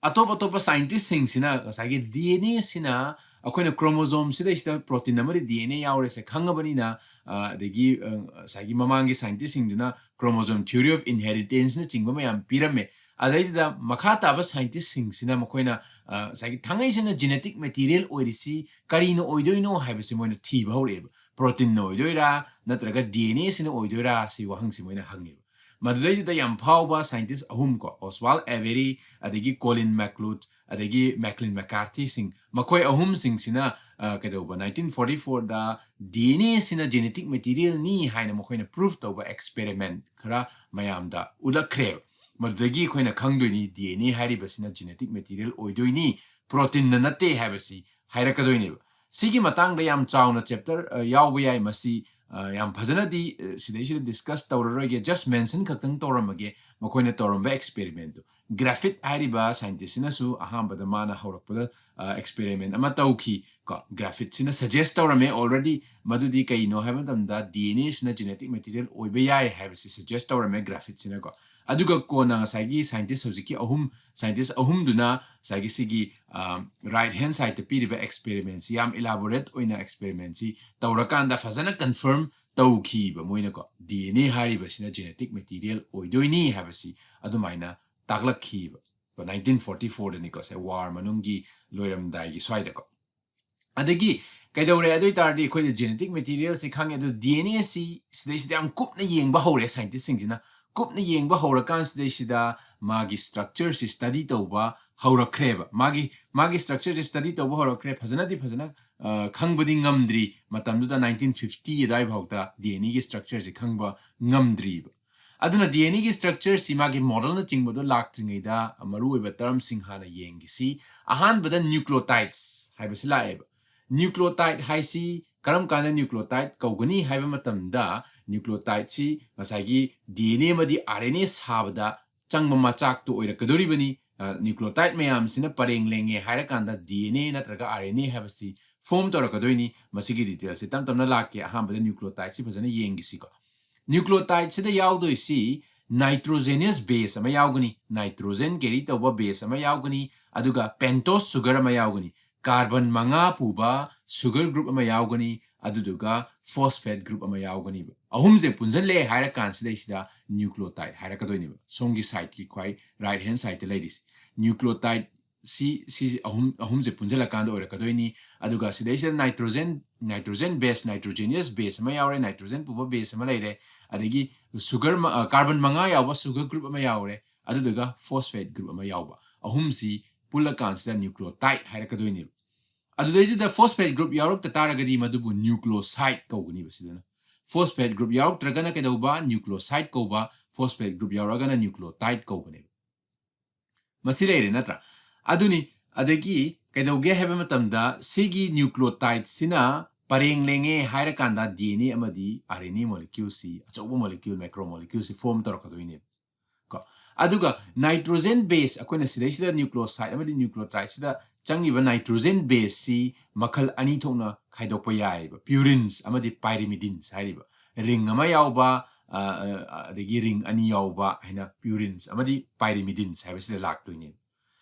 ꯑꯇꯣꯞ ꯑꯇꯣꯞꯄ scientistꯁꯤꯡꯁꯤꯅ ꯉꯁꯥꯏꯒꯤ DNAꯁꯤꯅ, ꯑꯩꯈꯣꯏꯅ chromosomeꯁꯤꯗꯩꯁꯤꯗ protein ꯑꯃꯗꯤ DNA ꯌꯥꯎꯔꯦꯁꯦ ꯈꯪꯉꯕꯅꯤꯅ, ꯑꯗꯒꯤ ꯉꯁꯥꯏꯒꯤ ꯃꯃꯥꯡꯒꯤ scientistꯁꯤꯡꯗꯨꯅ chromosome theory of inheritanceꯅꯆꯤꯡꯕ ꯃꯌꯥꯝ ꯄꯤꯔꯝꯃꯦ꯫ ꯑꯗꯩꯗꯨꯗ ꯃꯈꯥ ꯇꯥꯕ scientistꯁꯤꯡꯁꯤꯅ ꯃꯈꯣꯏꯅ ꯉꯁꯥꯏꯒꯤ ꯊꯥꯡꯉꯩꯁꯦꯡꯅ genetic material ꯑꯣꯏꯔꯤꯁꯤ ꯀꯔꯤꯅ ꯑꯣꯏꯗꯣꯏꯅꯣ ꯍꯥꯏꯕꯁꯤ ꯃꯣꯏꯅ ꯊꯤꯕ ꯍꯧꯔꯛꯑꯦꯕ꯫ Proteinꯅ ꯑꯣꯏꯗꯣꯏꯔꯥ, ꯅꯠꯇ꯭ꯔꯒ DNAꯁꯤꯅ ꯑꯣꯏꯗꯣꯏꯔꯥ, ꯁꯤ ꯋꯥꯍꯪꯁꯤ ꯃꯣꯏꯅ ꯍꯪꯉꯦꯕ꯫ ꯃꯗꯨꯗꯩꯗꯨꯗ ꯌꯥꯝ ꯐꯥꯎꯕ scientist ꯑꯍꯨꯝ ꯀꯣ, Oswald Avery, ꯑꯗꯒꯤ Colin MacLeod, ꯑꯗꯒꯤ Macklin McCarthyꯁꯤꯡ, ꯃꯈꯣꯏ ꯑꯍꯨꯝꯁꯤꯡꯁꯤꯅ, ꯑ, ꯀꯩꯗꯧꯕ, nineteen forty-fourꯗ DNA ꯁꯤꯅ genetic materialꯅꯤ ꯍꯥꯏꯅ ꯃꯈꯣꯏꯅ prove ꯇꯧꯕ experiment ꯈꯔ ꯃꯌꯥꯝꯗ ꯎꯠꯂꯛꯈ꯭ꯔꯦꯕ꯫ ꯃꯗꯨꯗꯒꯤ ꯑꯩꯈꯣꯏꯅ ꯈꯪꯗꯣꯏꯅꯤ DNA ꯍꯥꯏꯔꯤꯕꯁꯤꯅ genetic material ꯑꯣꯏꯗꯣꯏꯅꯤ, proteinꯅ ꯅꯠꯇꯦ ꯍꯥꯏꯕꯁꯤ ꯍꯥꯏꯔꯛꯀꯗꯣꯏꯅꯦꯕ꯫ ꯁꯤꯒꯤ ꯃꯇꯥꯡꯗ ꯌꯥꯝ ꯆꯥꯎꯅ chapter, ꯑ, ꯌꯥꯎꯕ ꯌꯥꯏ꯫ ꯃꯁꯤ, ꯑ, ꯌꯥꯝ ꯐꯖꯅꯗꯤ, ꯑ, ꯁꯤꯗꯩꯁꯤꯗ discuss ꯇꯧꯔꯔꯣꯏꯒꯦ, just mention ꯈꯛꯇꯪ ꯇꯧꯔꯝꯃꯒꯦ ꯃꯈꯣꯏꯅ ꯇꯧꯔꯝꯕ experimentꯇꯨ꯫ Griffith ꯍꯥꯏꯔꯤꯕ scientistꯁꯤꯅꯁꯨ ꯑꯍꯥꯟꯕꯗ ꯃꯥꯅ ꯍꯧꯔꯛꯄꯗ, ꯑ, experiment ꯑꯃ ꯇꯧꯈꯤ ꯀꯣ꯫ Griffithꯁꯤꯅ suggest ꯇꯧꯔꯝꯃꯦ already, ꯃꯗꯨꯗꯤ ꯀꯩꯅꯣ ꯍꯥꯏꯕ ꯃꯇꯝꯗ DNAꯁꯤꯅ genetic material ꯑꯣꯏꯕ ꯌꯥꯏ ꯍꯥꯏꯕꯁꯤ suggest ꯇꯧꯔꯝꯃꯦ Griffithꯁꯤꯅꯀꯣ꯫ ꯑꯗꯨꯒ ꯀꯣꯟꯅ ꯉꯁꯥꯏꯒꯤ scientist ꯍꯧꯖꯤꯛꯀꯤ ꯑꯍꯨꯝ, scientist ꯑꯍꯨꯝꯗꯨꯅ ꯉꯁꯥꯏꯒꯤ ꯁꯤꯒꯤ, ꯑ, right hand sideꯇ ꯄꯤꯔꯤꯕ experimentꯁꯤ, ꯌꯥꯝ elaborate ꯑꯣꯏꯅ experimentꯁꯤ ꯇꯧꯔꯀꯥꯟꯗ ꯐꯖꯅ confirm ꯇꯧꯈꯤꯕ ꯃꯣꯏꯅꯀꯣ, DNA ꯍꯥꯏꯔꯤꯕꯁꯤꯅ genetic material ꯑꯣꯏꯗꯣꯏꯅꯤ ꯍꯥꯏꯕꯁꯤ ꯑꯗꯨꯃꯥꯏꯅ ꯇꯥꯛꯂꯛꯈꯤꯕ꯫ nineteen forty-fourꯗꯅꯤꯀꯣ, ꯁꯦ, war ꯃꯅꯨꯡꯒꯤ ꯂꯣꯏꯔꯝꯗꯥꯏꯒꯤ ꯁ꯭ꯋꯥꯏꯗꯀꯣ꯫ ꯑꯗꯒꯤ ꯀꯩꯗꯧꯔꯦ ꯑꯗꯨ ꯑꯣꯏꯇꯥꯔꯗꯤ, ꯑꯩꯈꯣꯏꯅ genetic materialꯁꯤ ꯈꯪꯉꯦ, ꯑꯗꯨ DNAꯁꯤ ꯁꯤꯗꯩꯁꯤꯗ ꯌꯥꯝ ꯀꯨꯞꯅ ꯌꯦꯡꯕ ꯍꯧꯔꯦ scientistꯁꯤꯡꯁꯤꯅ꯫ ꯀꯨꯞꯅ ꯌꯦꯡꯕ ꯍꯧꯔꯀꯥꯟꯁꯤꯗꯩꯁꯤꯗ ꯃꯥꯒꯤ structureꯁꯤ study ꯇꯧꯕ ꯍꯧꯔꯛꯈ꯭ꯔꯦꯕ꯫ ꯃꯥꯒꯤ, ꯃꯥꯒꯤ structureꯁꯤ study ꯇꯧꯕ ꯍꯧꯔꯛꯈ꯭ꯔꯦ꯫ ꯐꯖꯅꯗꯤ, ꯐꯖꯅ, ꯑ, ꯈꯪꯕꯗꯤ ꯉꯝꯗ꯭ꯔꯤ꯫ ꯃꯇꯝꯗꯨꯗ nineteen fifty ꯑꯗꯨꯋꯥꯏ ꯐꯥꯎꯗ DNAꯒꯤ structureꯁꯤ ꯈꯪꯕ ꯉꯝꯗ꯭ꯔꯤꯕ꯫ ꯑꯗꯨꯅ DNAꯒꯤ structureꯁꯤ ꯃꯥꯒꯤ modelꯅꯆꯤꯡꯕꯗꯣ ꯂꯥꯛꯇ꯭ꯔꯤꯉꯩꯗ ꯃꯔꯨꯑꯣꯏꯕ termꯁꯤꯡ ꯍꯥꯟꯅ ꯌꯦꯡꯈꯤꯁꯤ꯫ ꯑꯍꯥꯟꯕꯗ nucleotides ꯍꯥꯏꯕꯁꯤ ꯂꯥꯛꯑꯦꯕ꯫ Nucleotide ꯍꯥꯏꯁꯤ ꯀꯔꯝ ꯀꯥꯟꯗ nucleotide ꯀꯧꯒꯅꯤ ꯍꯥꯏꯕ ꯃꯇꯝꯗ, nucleotideꯁꯤ ꯉꯁꯥꯏꯒꯤ DNA ꯑꯃꯗꯤ RNA ꯁꯥꯕꯗ ꯆꯪꯕ ꯃꯆꯥꯛꯇꯨ ꯑꯣꯏꯔꯛꯀꯗꯧꯔꯤꯕꯅꯤ꯫ ꯑ, nucleotide ꯃꯌꯥꯝꯁꯤꯅ ꯄꯔꯦꯡ ꯂꯦꯡꯉꯦ ꯍꯥꯏꯔꯀꯥꯟꯗ DNA ꯅꯠꯇ꯭ꯔꯒ RNA ꯍꯥꯏꯕꯁꯤ form ꯇꯧꯔꯛꯀꯗꯣꯏꯅꯤ꯫ ꯃꯁꯤꯒꯤ detailꯁꯤ ꯇꯞ ꯇꯞꯅ ꯂꯥꯛꯀꯦ꯫ ꯑꯍꯥꯟꯕꯗ nucleotideꯁꯤ ꯐꯖꯅ ꯌꯦꯡꯈꯤꯁꯤꯀꯣ꯫ Nucleotideꯁꯤꯗ ꯌꯥꯎꯗꯣꯏꯁꯤ nitrogenous base ꯑꯃ ꯌꯥꯎꯒꯅꯤ, nitrogen carry ꯇꯧꯕ base ꯑꯃ ꯌꯥꯎꯒꯅꯤ, ꯑꯗꯨꯒ pentose sugar ꯑꯃ ꯌꯥꯎꯒꯅꯤ, carbon ꯃꯉꯥ ꯄꯨꯕ sugar group ꯑꯃ ꯌꯥꯎꯒꯅꯤ, ꯑꯗꯨꯗꯨꯒ phosphate group ꯑꯃ ꯌꯥꯎꯒꯅꯤꯕ꯫ ꯑꯍꯨꯝꯁꯦ ꯄꯨꯟꯁꯤꯜꯂꯦ ꯍꯥꯏꯔ ꯀꯥꯟꯁꯤꯗꯩꯁꯤꯗ nucleotide ꯍꯥꯏꯔꯛꯀꯗꯣꯏꯅꯦꯕ꯫ ꯁꯣꯝꯒꯤ sideꯀꯤ ꯈ꯭ꯋꯥꯏ right hand sideꯇ ꯂꯩꯔꯤꯁꯤ nucleotide ꯁꯤ ꯁꯤꯁꯦ ꯑꯍꯨꯝ ꯑꯍꯨꯝꯁꯦ ꯄꯨꯟꯁꯤꯜꯂꯀꯥꯟꯗ ꯑꯣꯏꯔꯛꯀꯗꯣꯏꯅꯤ꯫ ꯑꯗꯨꯒ ꯁꯤꯗꯩꯁꯤꯗ nitrogen nitrogen base, nitrogenous base ꯑꯃ ꯌꯥꯎꯔꯦ, nitrogen ꯄꯨꯕ base ꯑꯃ ꯂꯩꯔꯦ, ꯑꯗꯒꯤ sugar ꯃ- ꯑ, carbon ꯃꯉꯥ ꯌꯥꯎꯕ sugar group ꯑꯃ ꯌꯥꯎꯔꯦ, ꯑꯗꯨꯗꯨꯒ phosphate group ꯑꯃ ꯌꯥꯎꯕ, ꯑꯍꯨꯝꯁꯤ ꯄꯨꯜꯂꯀꯥꯟꯁꯤꯗ nucleotide ꯍꯥꯏꯔꯛꯀꯗꯣꯏꯅꯦꯕ꯫ ꯑꯗꯨꯗꯩꯗꯨꯗ phosphate group ꯌꯥꯎꯔꯛꯇ ꯇꯥꯔꯒꯗꯤ ꯃꯗꯨꯕꯨ nucleoside ꯀꯧꯒꯅꯤꯕ꯫ ꯁꯤꯗꯅ phosphate group ꯌꯥꯎꯔꯛꯇ꯭ꯔꯒꯅ ꯀꯩꯗꯧꯕ? Nucleoside ꯀꯧꯕ, phosphate group ꯌꯥꯎꯔꯛꯑꯒꯅ nucleotide ꯀꯧꯕꯅꯦꯕ꯫ ꯃꯁꯤ ꯂꯩꯔꯦ ꯅꯠꯇ꯭ꯔꯥ? ꯑꯗꯨꯅꯤ꯫ ꯑꯗꯒꯤ ꯀꯩꯗꯧꯒꯦ ꯍꯥꯏꯕ ꯃꯇꯝꯗ ꯁꯤꯒꯤ nucleotide ꯁꯤꯅ ꯄꯔꯦꯡ ꯂꯦꯡꯉꯦ ꯍꯥꯏꯔꯀꯥꯟꯗ D N A ꯑꯃꯗꯤ R N A molecule ꯁꯤ, ꯑꯆꯧꯕ molecule, macromolecule ꯁꯤ form ꯇꯧꯔꯛꯀꯗꯣꯏꯅꯦꯕ꯫ ꯀꯣ, ꯑꯗꯨꯒ nitrogen base, ꯑꯩꯈꯣꯏꯅ ꯁꯤꯗꯩꯁꯤꯗ nucleoside ꯑꯃꯗꯤ nucleotide ꯁꯤꯗ ꯆꯪꯉꯤꯕ nitrogen base ꯁꯤ ꯃꯈꯜ ꯑꯅꯤ ꯊꯣꯛꯅ ꯈꯥꯏꯗꯣꯛꯄ ꯌꯥꯏꯑꯕ, purines ꯑꯃꯗꯤ pyrimidines ꯍꯥꯏꯔꯤꯕ꯫ Ring ꯑꯃ ꯌꯥꯎꯕ, ꯑ, ꯑ, ꯑꯗꯒꯤ ring ꯑꯅꯤ ꯌꯥꯎꯕ ꯍꯥꯏꯅ purines ꯑꯃꯗꯤ pyrimidines ꯍꯥꯏꯕꯁꯤꯗ ꯂꯥꯛꯇꯣꯏꯅꯦꯕ꯫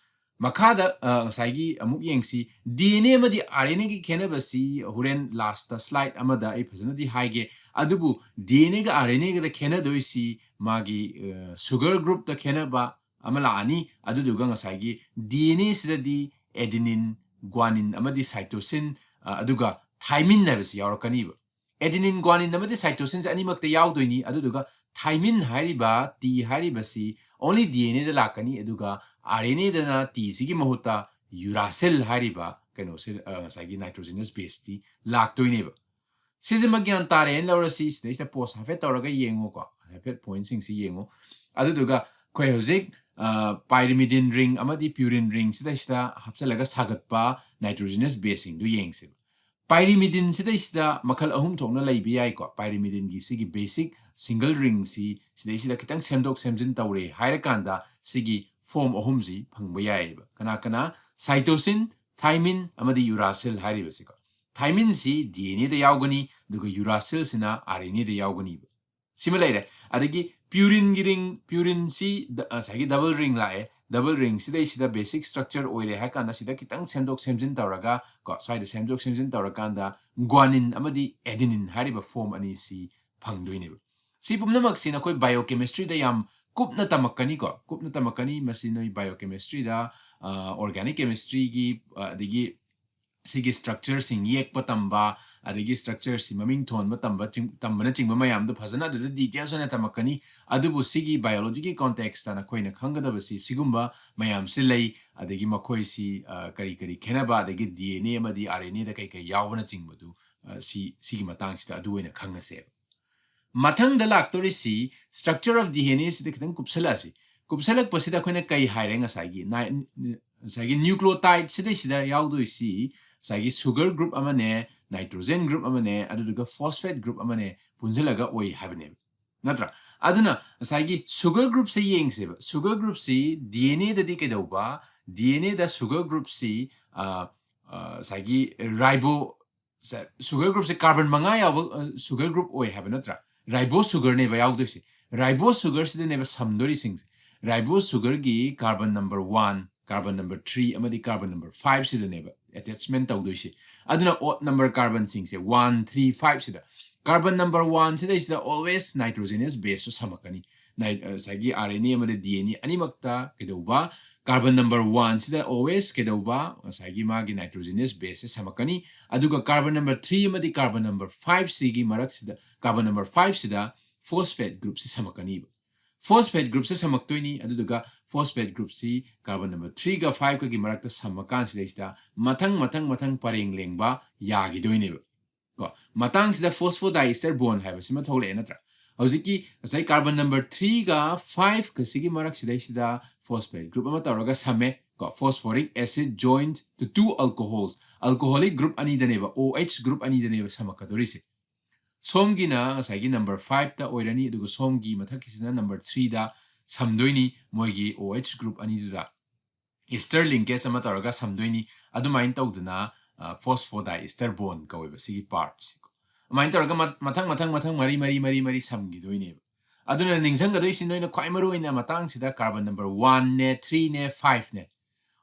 ꯃꯈꯥꯗ, ꯑ, ꯉꯁꯥꯏꯒꯤ ꯑꯃꯨꯛ ꯌꯦꯡꯁꯤ, D N A ꯑꯃꯗꯤ R N A ꯒꯤ ꯈꯦꯠꯅꯕꯁꯤ ꯍꯣꯔꯦꯟ last slide ꯑꯃꯗ ꯑꯩ ꯐꯖꯅꯗꯤ ꯍꯥꯏꯒꯦ꯫ ꯑꯗꯨꯕꯨ D N A ꯒ R N A ꯒꯗ ꯈꯦꯠꯅꯗꯣꯏꯁꯤ ꯃꯥꯒꯤ, ꯑ, sugar group ꯇ ꯈꯦꯠꯅꯕ ꯑꯃ ꯂꯥꯛꯑꯅꯤ꯫ ꯑꯗꯨꯗꯨꯒ ꯉꯁꯥꯏꯒꯤ D N A ꯁꯤꯗꯗꯤ adenine, guanine ꯑꯃꯗꯤ cytosine, ꯑ, ꯑꯗꯨꯒ thymine ꯍꯥꯏꯕꯁꯤ ꯌꯥꯎꯔꯛꯀꯅꯤꯕ꯫ Adenine, guanine ꯑꯃꯗꯤ cytosine ꯁꯦ ꯑꯅꯤꯃꯛꯇ ꯌꯥꯎꯗꯣꯏꯅꯤ꯫ ꯑꯗꯨꯗꯨꯒ thymine ꯍꯥꯏꯔꯤꯕ, T ꯍꯥꯏꯔꯤꯕꯁꯤ only D N A ꯗ ꯂꯥꯛꯀꯅꯤ, ꯑꯗꯨꯒ R N A ꯗꯅ T ꯁꯤꯒꯤ ꯃꯍꯨꯠꯇ uracil ꯍꯥꯏꯔꯤꯕ ꯀꯩꯅꯣꯁꯦ, ꯑ, ꯉꯁꯥꯏꯒꯤ nitrogenous base ꯇꯤ ꯂꯥꯛꯇꯣꯏꯅꯦꯕ꯫ ꯁꯤꯁꯤꯃ ꯒ꯭ꯌꯥꯟ ꯇꯥꯔꯦꯅ ꯂꯧꯔꯁꯤ꯫ ꯁꯤꯗꯩꯁꯤꯗ pause ꯍꯥꯏꯐꯦꯠ ꯇꯧꯔꯒ ꯌꯦꯡꯉꯨꯀꯣ, ꯍꯥꯏꯐꯦꯠ point ꯁꯤꯡꯁꯤ ꯌꯦꯡꯉꯨ꯫ ꯑꯗꯨꯗꯨꯒ ꯑꯩꯈꯣꯏ ꯍꯧꯖꯤꯛ, ꯑ, pyrimidine ring ꯑꯃꯗꯤ purine ring ꯁꯤꯗꯩꯁꯤꯗ ꯍꯥꯞꯆꯤꯜꯂꯒ ꯁꯥꯒꯠꯄ nitrogenous base ꯁꯤꯡꯗꯨ ꯌꯦꯡꯁꯦꯕ꯫ Pyrimidine ꯁꯤꯗꯩꯁꯤꯗ ꯃꯈꯜ ꯑꯍꯨꯝ ꯊꯣꯛꯅ ꯂꯩꯕ ꯌꯥꯏꯀꯣ꯫ Pyrimidine ꯒꯤ ꯁꯤꯒꯤ basic single ring ꯁꯤ ꯁꯤꯗꯩꯁꯤꯗ ꯈꯤꯇꯪ ꯁꯦꯝꯗꯣꯛ ꯁꯦꯝꯖꯤꯟ ꯇꯧꯔꯦ ꯍꯥꯏꯔꯀꯥꯟꯗ ꯁꯤꯒꯤ form ꯑꯍꯨꯝꯁꯤ ꯐꯪꯕ ꯌꯥꯏꯑꯕ꯫ ꯀꯅꯥ ꯀꯅꯥ? Cytosine, thymine ꯑꯃꯗꯤ uracil ꯍꯥꯏꯔꯤꯕꯁꯤꯀꯣ꯫ Thymine ꯁꯤ D N A ꯗ ꯌꯥꯎꯒꯅꯤ, ꯑꯗꯨꯒ uracil ꯁꯤꯅ R N A ꯗ ꯌꯥꯎꯒꯅꯤꯕ꯫ ꯁꯤꯃ ꯂꯩꯔꯦ꯫ ꯑꯗꯒꯤ purine ꯒꯤ ring, purine ꯁꯤ ꯉꯁꯥꯏꯒꯤ double ring ꯂꯥꯛꯑꯦ꯫ Double ring ꯁꯤꯗꯩꯁꯤꯗ basic structure ꯑꯣꯏꯔꯦ ꯍꯥꯏ ꯀꯥꯟꯗ ꯁꯤꯗ ꯈꯤꯇꯪ ꯁꯦꯝꯗꯣꯛ ꯁꯦꯝꯖꯤꯟ ꯇꯧꯔꯒ ꯀꯣ, ꯁ꯭ꯋꯥꯏꯗ ꯁꯦꯝꯗꯣꯛ ꯁꯦꯝꯖꯤꯟ ꯇꯧꯔꯀꯥꯟꯗ guanine ꯑꯃꯗꯤ adenine ꯍꯥꯏꯔꯤꯕ form ꯑꯅꯤꯁꯤ ꯐꯪꯗꯣꯏꯅꯦꯕ꯫ ꯁꯤ ꯄꯨꯝꯅꯃꯛꯁꯤ ꯅꯈꯣꯏ biochemistry ꯗ ꯌꯥꯝ ꯀꯨꯞꯅ ꯇꯝꯃꯛꯀꯅꯤꯀꯣ, ꯀꯨꯞꯅ ꯇꯝꯃꯛꯀꯅꯤ꯫ ꯃꯁꯤ ꯅꯣꯏ biochemistryꯗ, organic chemistryꯒꯤ, ꯑꯗꯒꯤ ꯁꯤꯒꯤ structureꯁꯤꯡ ꯌꯦꯛꯄ ꯇꯝꯕ, ꯑꯗꯒꯤ structureꯁꯤ ꯃꯃꯤꯡ ꯊꯣꯟꯕ ꯇꯝꯕ ꯆꯤꯡ-, ꯇꯝꯕꯅꯆꯤꯡꯕ ꯃꯌꯥꯝꯗꯣ ꯐꯖꯅ ꯑꯗꯨꯗ details ꯑꯣꯏꯅ ꯇꯝꯃꯛꯀꯅꯤ꯫ ꯑꯗꯨꯕꯨ ꯁꯤꯒꯤ biologyꯒꯤ contextꯇ ꯅꯈꯣꯏꯅ ꯈꯪꯒꯗꯕꯁꯤ ꯁꯤꯒꯨꯝꯕ ꯃꯌꯥꯝꯁꯤ ꯂꯩ, ꯑꯗꯒꯤ ꯃꯈꯣꯏꯁꯤ, ꯑ, ꯀꯔꯤ ꯀꯔꯤ ꯈꯦꯠꯅꯕ, ꯑꯗꯒꯤ DNA ꯑꯃꯗꯤ RNAꯗ ꯀꯩ ꯀꯩ ꯌꯥꯎꯕꯅꯆꯤꯡꯕꯗꯨ, ꯑ, ꯁꯤ, ꯁꯤꯒꯤ ꯃꯇꯥꯡꯁꯤꯗ ꯑꯗꯨ ꯑꯣꯏꯅ ꯈꯪꯉꯁꯦꯕ꯫ ꯃꯊꯪꯗ ꯂꯥꯛꯇꯣꯔꯤꯁꯤ structure of DNAꯁꯤꯗ ꯈꯤꯇꯪ ꯀꯨꯞꯁꯜꯂꯛꯑꯁꯤ꯫ ꯀꯨꯞꯁꯜꯂꯛꯄꯁꯤꯗ ꯑꯩꯈꯣꯏꯅ ꯀꯩ ꯍꯥꯏꯔꯦ? ꯉꯁꯥꯏꯒꯤ ꯅꯥꯏ-, ꯉꯁꯥꯏꯒꯤ nucleotide ꯁꯤꯗꯩꯁꯤꯗ ꯌꯥꯎꯗꯣꯏꯁꯤ ꯉꯁꯥꯏꯒꯤ sugar group ꯑꯃꯅꯦ, nitrogen group ꯑꯃꯅꯦ, ꯑꯗꯨꯗꯨꯒ phosphate group ꯑꯃꯅꯦ ꯄꯨꯟꯁꯤꯜꯂꯒ ꯑꯣꯏ ꯍꯥꯏꯕꯅꯦꯕ, ꯅꯠꯇ꯭ꯔꯥ? ꯑꯗꯨꯅ ꯉꯁꯥꯏꯒꯤ sugar groupꯁꯦ ꯌꯦꯡꯁꯦꯕ꯫ Sugar groupꯁꯤ DNAꯗꯗꯤ ꯀꯩꯗꯧꯕ? DNAꯗ sugar groupꯁꯤ, ꯑ, ꯑ, ꯉꯁꯥꯏꯒꯤ ribo-, sugar groupꯁꯦ carbon ꯃꯉꯥ ꯌꯥꯎꯕ, ꯑ, sugar group ꯑꯣꯏ ꯍꯥꯏꯕ ꯅꯠꯇ꯭ꯔꯥ? Ribo sugarꯅꯦꯕ ꯌꯥꯎꯗꯣꯏꯁꯦ꯫ Ribo sugarꯁꯤꯗꯅꯦꯕ ꯁꯝꯗꯣꯔꯤꯁꯤꯡꯁꯦ꯫ Ribo sugarꯒꯤ carbon number one, carbon number three ꯑꯃꯗꯤ carbon number five ꯁꯤꯗꯅꯦꯕ attachment ꯇꯧꯗꯣꯏꯁꯦ꯫ ꯑꯗꯨꯅ odd number carbonꯁꯤꯡꯁꯦ one, three, five ꯁꯤꯗ, carbon number one ꯁꯤꯗꯩꯁꯤꯗ always nitrogenous baseꯇꯣ ꯁꯝꯃꯛꯀꯅꯤ꯫ ꯅꯥꯏ-, ꯑ, ꯉꯁꯥꯏꯒꯤ RNA ꯑꯃꯗꯤ DNA ꯑꯅꯤꯃꯛꯇ ꯀꯩꯗꯧꯕ? Carbon number one ꯁꯤꯗ always ꯀꯩꯗꯧꯕ? ꯉꯁꯥꯏꯒꯤ ꯃꯥꯒꯤ nitrogenous baseꯁꯦ ꯁꯝꯃꯛꯀꯅꯤ꯫ ꯑꯗꯨꯒ carbon number three ꯑꯃꯗꯤ carbon number five ꯁꯤꯒꯤ ꯃꯔꯛꯁꯤꯗ, carbon number five ꯁꯤꯗ phosphate groupꯁꯤ ꯁꯝꯃꯛꯀꯅꯤꯕ꯫ Phosphate groupꯁꯦ ꯁꯝꯃꯛꯇꯣꯏꯅꯤ꯫ ꯑꯗꯨꯗꯨꯒ phosphate groupꯁꯤ carbon number threeꯒ fiveꯀꯒꯤ ꯃꯔꯛꯇ ꯁꯝꯃꯀꯥꯟꯁꯤꯗꯩꯁꯤꯗ ꯃꯊꯪ, ꯃꯊꯪ, ꯃꯊꯪ ꯄꯔꯦꯡ ꯂꯦꯡꯕ ꯌꯥꯈꯤꯗꯣꯏꯅꯦꯕ꯫ ꯀꯣ, ꯃꯇꯥꯡꯁꯤꯗ phosphodiester bond ꯍꯥꯏꯕꯁꯤꯃ ꯊꯣꯛꯂꯛꯑꯦ, ꯅꯠꯇ꯭ꯔꯥ? ꯍꯧꯖꯤꯛꯀꯤ ꯉꯁꯥꯏ carbon number threeꯒ fiveꯀꯁꯤꯒꯤ ꯃꯔꯛꯁꯤꯗꯩꯁꯤꯗ phosphate group ꯑꯃ ꯇꯧꯔꯒ ꯁꯝꯃꯦ꯫ ꯀꯣ, phosphoric acid joined to two alcohols, alcoholic group ꯑꯅꯤꯗꯅꯦꯕ, OH group ꯑꯅꯤꯗꯅꯦꯕ ꯁꯝꯃꯛꯀꯗꯣꯔꯤꯁꯦ꯫ ꯁꯣꯝꯒꯤꯅ ꯉꯁꯥꯏꯒꯤ number fiveꯇ ꯑꯣꯏꯔꯅꯤ, ꯑꯗꯨꯒ ꯁꯣꯝꯒꯤ ꯃꯊꯛꯀꯤꯁꯤꯅ number threeꯗ ꯁꯝꯗꯣꯏꯅꯤ, ꯃꯣꯏꯒꯤ OH group ꯑꯅꯤꯗꯨꯗ ester linkage ꯑꯃ ꯇꯧꯔꯒ ꯁꯝꯗꯣꯏꯅꯤ꯫ ꯑꯗꯨꯃꯥꯏꯅ ꯇꯧꯗꯅ, ꯑ, phosphodiester bond ꯀꯧꯋꯦꯕ ꯁꯤꯒꯤ partꯁꯤ꯫ ꯑꯗꯨꯃꯥꯏꯅ ꯇꯧꯔꯒ ꯃ-, ꯃꯊꯪ, ꯃꯊꯪ, ꯃꯊꯪ ꯃꯔꯤ, ꯃꯔꯤ, ꯃꯔꯤ, ꯃꯔꯤ ꯁꯝꯈꯤꯗꯣꯏꯅꯦꯕ꯫ ꯑꯗꯨꯅ ꯅꯤꯡꯁꯤꯡꯒꯗꯣꯏꯁꯤ ꯅꯣꯏꯅ ꯈ꯭ꯋꯥꯏ ꯃꯔꯨ ꯑꯣꯏꯅ ꯃꯇꯥꯡꯁꯤꯗ carbon number oneꯅꯦ, threeꯅꯦ, fiveꯅꯦ꯫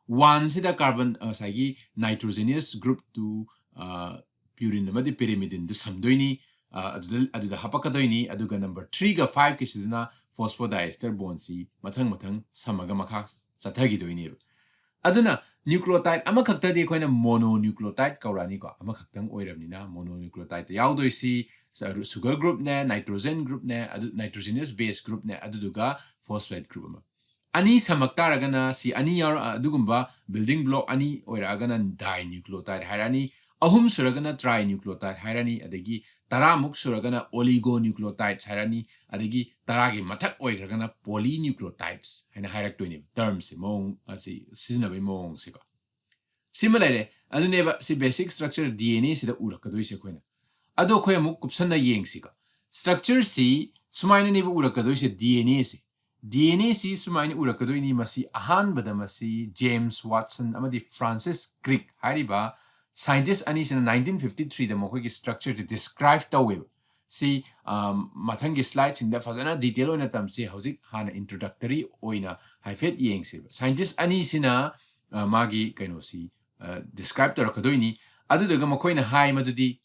Oneꯁꯤꯗ carbon, ꯉꯁꯥꯏꯒꯤ nitrogenous group two, ꯑ, purine ꯑꯃꯗꯤ pyrimidinꯗꯨ ꯁꯝꯗꯣꯏꯅꯤ꯫ ꯑꯗꯨꯗ ꯑꯗꯨꯗ ꯍꯥꯄꯛꯀꯗꯣꯏꯅꯤ꯫ ꯑꯗꯨꯒ number three ꯒ five ꯀꯤꯁꯤꯗꯅ phosphodiester bond ꯁꯤ ꯃꯊꯪ ꯃꯊꯪ ꯁꯝꯃꯒ ꯃꯈꯥ ꯆꯠꯊꯈꯤꯗꯣꯏꯅꯦꯕ꯫ ꯑꯗꯨꯅ nucleotide ꯑꯃꯈꯛꯇꯗꯤ ꯑꯩꯈꯣꯏꯅ mononucleotide ꯀꯧꯔꯛꯑꯅꯤꯀꯣ, ꯑꯃꯈꯛꯇꯪ ꯑꯣꯏꯔꯕꯅꯤꯅ mononucleotide ꯇ ꯌꯥꯎꯗꯣꯏꯁꯤ sugar group ꯅꯦ, nitrogen group ꯅꯦ, ꯑꯗꯨ nitrogenous base group ꯅꯦ, ꯑꯗꯨꯗꯨꯒ phosphate group ꯑꯃ꯫ ꯑꯅꯤ ꯁꯝꯃꯛ ꯇꯥꯔꯒꯅ ꯁꯤ ꯑꯅꯤ ꯌꯥꯎꯔ ꯑꯗꯨꯒꯨꯝꯕ building block ꯑꯅꯤ ꯑꯣꯏꯔꯛꯑꯒꯅ dinucleotide ꯍꯥꯏꯔꯛꯑꯅꯤ, ꯑꯍꯨꯝ ꯁꯨꯔꯒꯅ trinucleotide ꯍꯥꯏꯔꯅꯤ, ꯑꯗꯒꯤ ꯇꯔꯥꯃꯨꯛ ꯁꯨꯔꯒꯅ oligonucleotides ꯍꯥꯏꯔꯅꯤ, ꯑꯗꯒꯤ ꯇꯔꯥꯒꯤ ꯃꯊꯛ ꯑꯣꯏꯈ꯭ꯔꯒꯅ polynucleotides ꯍꯥꯏꯅ ꯍꯥꯏꯔꯛꯇꯣꯏꯅꯦꯕ term ꯁꯦ, ꯃꯑꯣꯡ ꯑꯁꯤ ꯁꯤꯖꯤꯟꯅꯕꯒꯤ ꯃꯑꯣꯡꯁꯦꯀꯣ꯫ ꯁꯤꯃ ꯂꯩꯔꯦ꯫ ꯑꯗꯨꯅꯦꯕ ꯁꯤ basic structure D N A ꯁꯤꯗ ꯎꯔꯛꯀꯗꯣꯏꯁꯦ ꯑꯩꯈꯣꯏꯅ꯫ ꯑꯗꯣ ꯑꯩꯈꯣꯏ ꯑꯃꯨꯛ ꯀꯨꯞꯁꯟꯅ ꯌꯦꯡꯁꯤꯀꯣ꯫ Structure ꯁꯤ ꯁꯨꯃꯥꯏꯅꯅꯦꯕ ꯎꯔꯛꯀꯗꯣꯏꯁꯦ D N A say. D N A ꯁꯤ ꯁꯨꯃꯥꯏꯅ ꯎꯔꯛꯀꯗꯣꯏꯅꯤ꯫ ꯃꯁꯤ ꯑꯍꯥꯟꯕꯗ ꯃꯁꯤ James Watson ꯑꯃꯗꯤ Francis Crick ꯍꯥꯏꯔꯤꯕ scientist ꯑꯅꯤꯁꯤꯅ nineteen fifty three ꯗ ꯃꯈꯣꯏꯒꯤ structure ꯁꯦ describe ꯇꯧꯋꯦꯕ꯫ ꯁꯤ, ꯑꯝ, ꯃꯊꯪꯒꯤ slide ꯁꯤꯡꯗ ꯐꯖꯅ detail ꯑꯣꯏꯅ ꯇꯝꯁꯤ꯫ ꯍꯧꯖꯤꯛ ꯍꯥꯟꯅ introductory ꯑꯣꯏꯅ ꯍꯥꯏꯐꯦꯠ ꯌꯦꯡꯁꯦꯕ꯫ Scientist ꯑꯅꯤꯁꯤꯅ, ꯑ, ꯃꯥꯒꯤ ꯀꯩꯅꯣꯁꯤ, ꯑ, describe ꯇꯧꯔꯛꯀꯗꯣꯏꯅꯤ꯫ ꯑꯗꯨꯗꯨꯒ ꯃꯈꯣꯏꯅ ꯍꯥꯏ ꯃꯗꯨꯗꯤ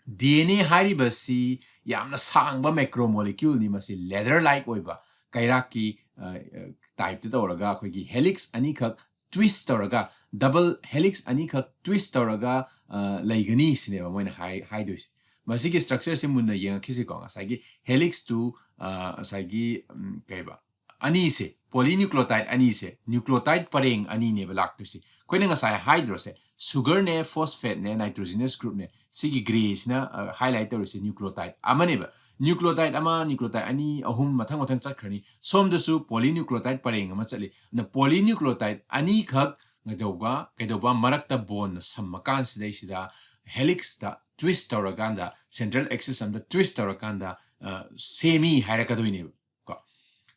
D N A ꯍꯥꯏꯔꯤꯕꯁꯤ ꯌꯥꯝꯅ ꯁꯥꯡꯕ macromolecule ꯅꯤ꯫ ꯃꯁꯤ ladder like ꯑꯣꯏꯕ ꯀꯩꯔꯥꯛꯀꯤ, ꯑ, ꯑ, type ꯇ ꯇꯧꯔꯒ ꯑꯩꯈꯣꯏꯒꯤ helix ꯑꯅꯤꯈꯛ twist ꯇꯧꯔꯒ, double helix ꯑꯅꯤꯈꯛ twist ꯇꯧꯔꯒ, ꯑ, ꯂꯩꯒꯅꯤ ꯁꯤꯅꯦꯕ ꯃꯣꯏꯅ ꯍꯥꯏ-, ꯍꯥꯏꯗꯣꯏꯁꯦ꯫ ꯃꯁꯤꯒꯤ structure ꯁꯦ ꯃꯨꯟꯅ ꯌꯦꯡꯉꯛꯈꯤꯁꯤꯀꯣ꯫ ꯉꯁꯥꯏꯒꯤ helix ꯇꯨ, ꯑ, ꯉꯁꯥꯏꯒꯤ, ꯎꯝ, ꯀꯩꯕ, ꯑꯅꯤꯁꯦ, polynucleotide ꯑꯅꯤꯁꯦ, nucleotide ꯄꯔꯦꯡ ꯑꯅꯤꯅꯦꯕ ꯂꯥꯛꯇꯣꯏꯁꯦ꯫ ꯑꯩꯈꯣꯏꯅ ꯉꯁꯥꯏ ꯍꯥꯏꯗ꯭ꯔꯣꯁꯦ, sugar ꯅꯦ, phosphate ꯅꯦ, nitrogenous group ꯅꯦ, ꯁꯤꯒꯤ grey ꯁꯤꯅ, ꯑ, highlight ꯇꯧꯔꯤꯁꯦ nucleotide ꯑꯃꯅꯦꯕ꯫ Nucleotide ꯑꯃ, nucleotide ꯑꯅꯤ, ꯑꯍꯨꯝ, ꯃꯊꯪ ꯃꯊꯪ ꯆꯠꯈ꯭ꯔꯅꯤ꯫ ꯁꯣꯝꯗꯁꯨ polynucleotide ꯄꯔꯦꯡ ꯑꯃ ꯆꯠꯂꯤ꯫ ꯑꯗꯨꯅ polynucleotide ꯑꯅꯤꯈꯛ ꯀꯩꯗꯧꯕ, ꯀꯩꯗꯧꯕ ꯃꯔꯛꯇ bond ꯅ ꯁꯝꯃꯀꯥꯟꯁꯤꯗꯩꯁꯤꯗ helix ꯇ twist ꯇꯧꯔꯀꯥꯟꯗ, central axis ꯑꯝꯗ twist ꯇꯧꯔꯀꯥꯟꯗ, ꯑ, ꯁꯦꯝꯃꯤ ꯍꯥꯏꯔꯛꯀꯗꯣꯏꯅꯦꯕ꯫ ꯀꯣ꯫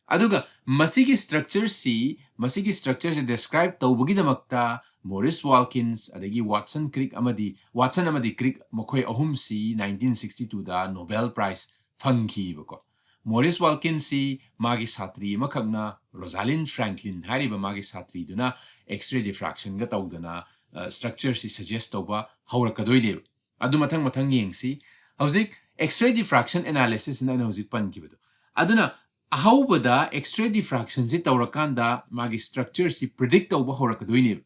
ꯑꯗꯨꯒ ꯃꯁꯤꯒꯤ structure ꯁꯤ, ꯃꯁꯤꯒꯤ structure ꯁꯤ describe ꯇꯧꯕꯒꯤꯗꯃꯛꯇ Maurice Wilkins, ꯑꯗꯒꯤ Watson Crick ꯑꯃꯗꯤ, Watson ꯑꯃꯗꯤ Crick ꯃꯈꯣꯏ ꯑꯍꯨꯝꯁꯤ nineteen sixty two ꯗ Nobel Prize ꯐꯪꯈꯤꯕꯀꯣ꯫ Maurice Wilkins ꯁꯤ ꯃꯥꯒꯤ ꯁꯥꯇ꯭ꯔꯤ ꯑꯃꯈꯛꯅ, Rosalind Franklin ꯍꯥꯏꯔꯤꯕ ꯃꯥꯒꯤ ꯁꯥꯇ꯭ꯔꯤꯗꯨꯅ X-ray diffraction ꯒ ꯇꯧꯗꯅ, ꯑ, structure ꯁꯤ suggest ꯇꯧꯕ ꯍꯧꯔꯛꯀꯗꯣꯏꯅꯦꯕ꯫ ꯑꯗꯨ ꯃꯊꯪ ꯃꯊꯪ ꯌꯦꯡꯁꯤ꯫ ꯍꯧꯖꯤꯛ X-ray diffraction analysis ꯅ ꯑꯩꯅ ꯍꯧꯖꯤꯛ ꯄꯟꯈꯤꯕꯗꯣ, ꯑꯗꯨꯅ ꯑꯍꯧꯕꯗ X-ray diffraction ꯁꯤ ꯇꯧꯔꯀꯥꯟꯗ ꯃꯥꯒꯤ structure ꯁꯤ predict ꯇꯧꯕ ꯍꯧꯔꯛꯀꯗꯣꯏꯅꯦꯕ꯫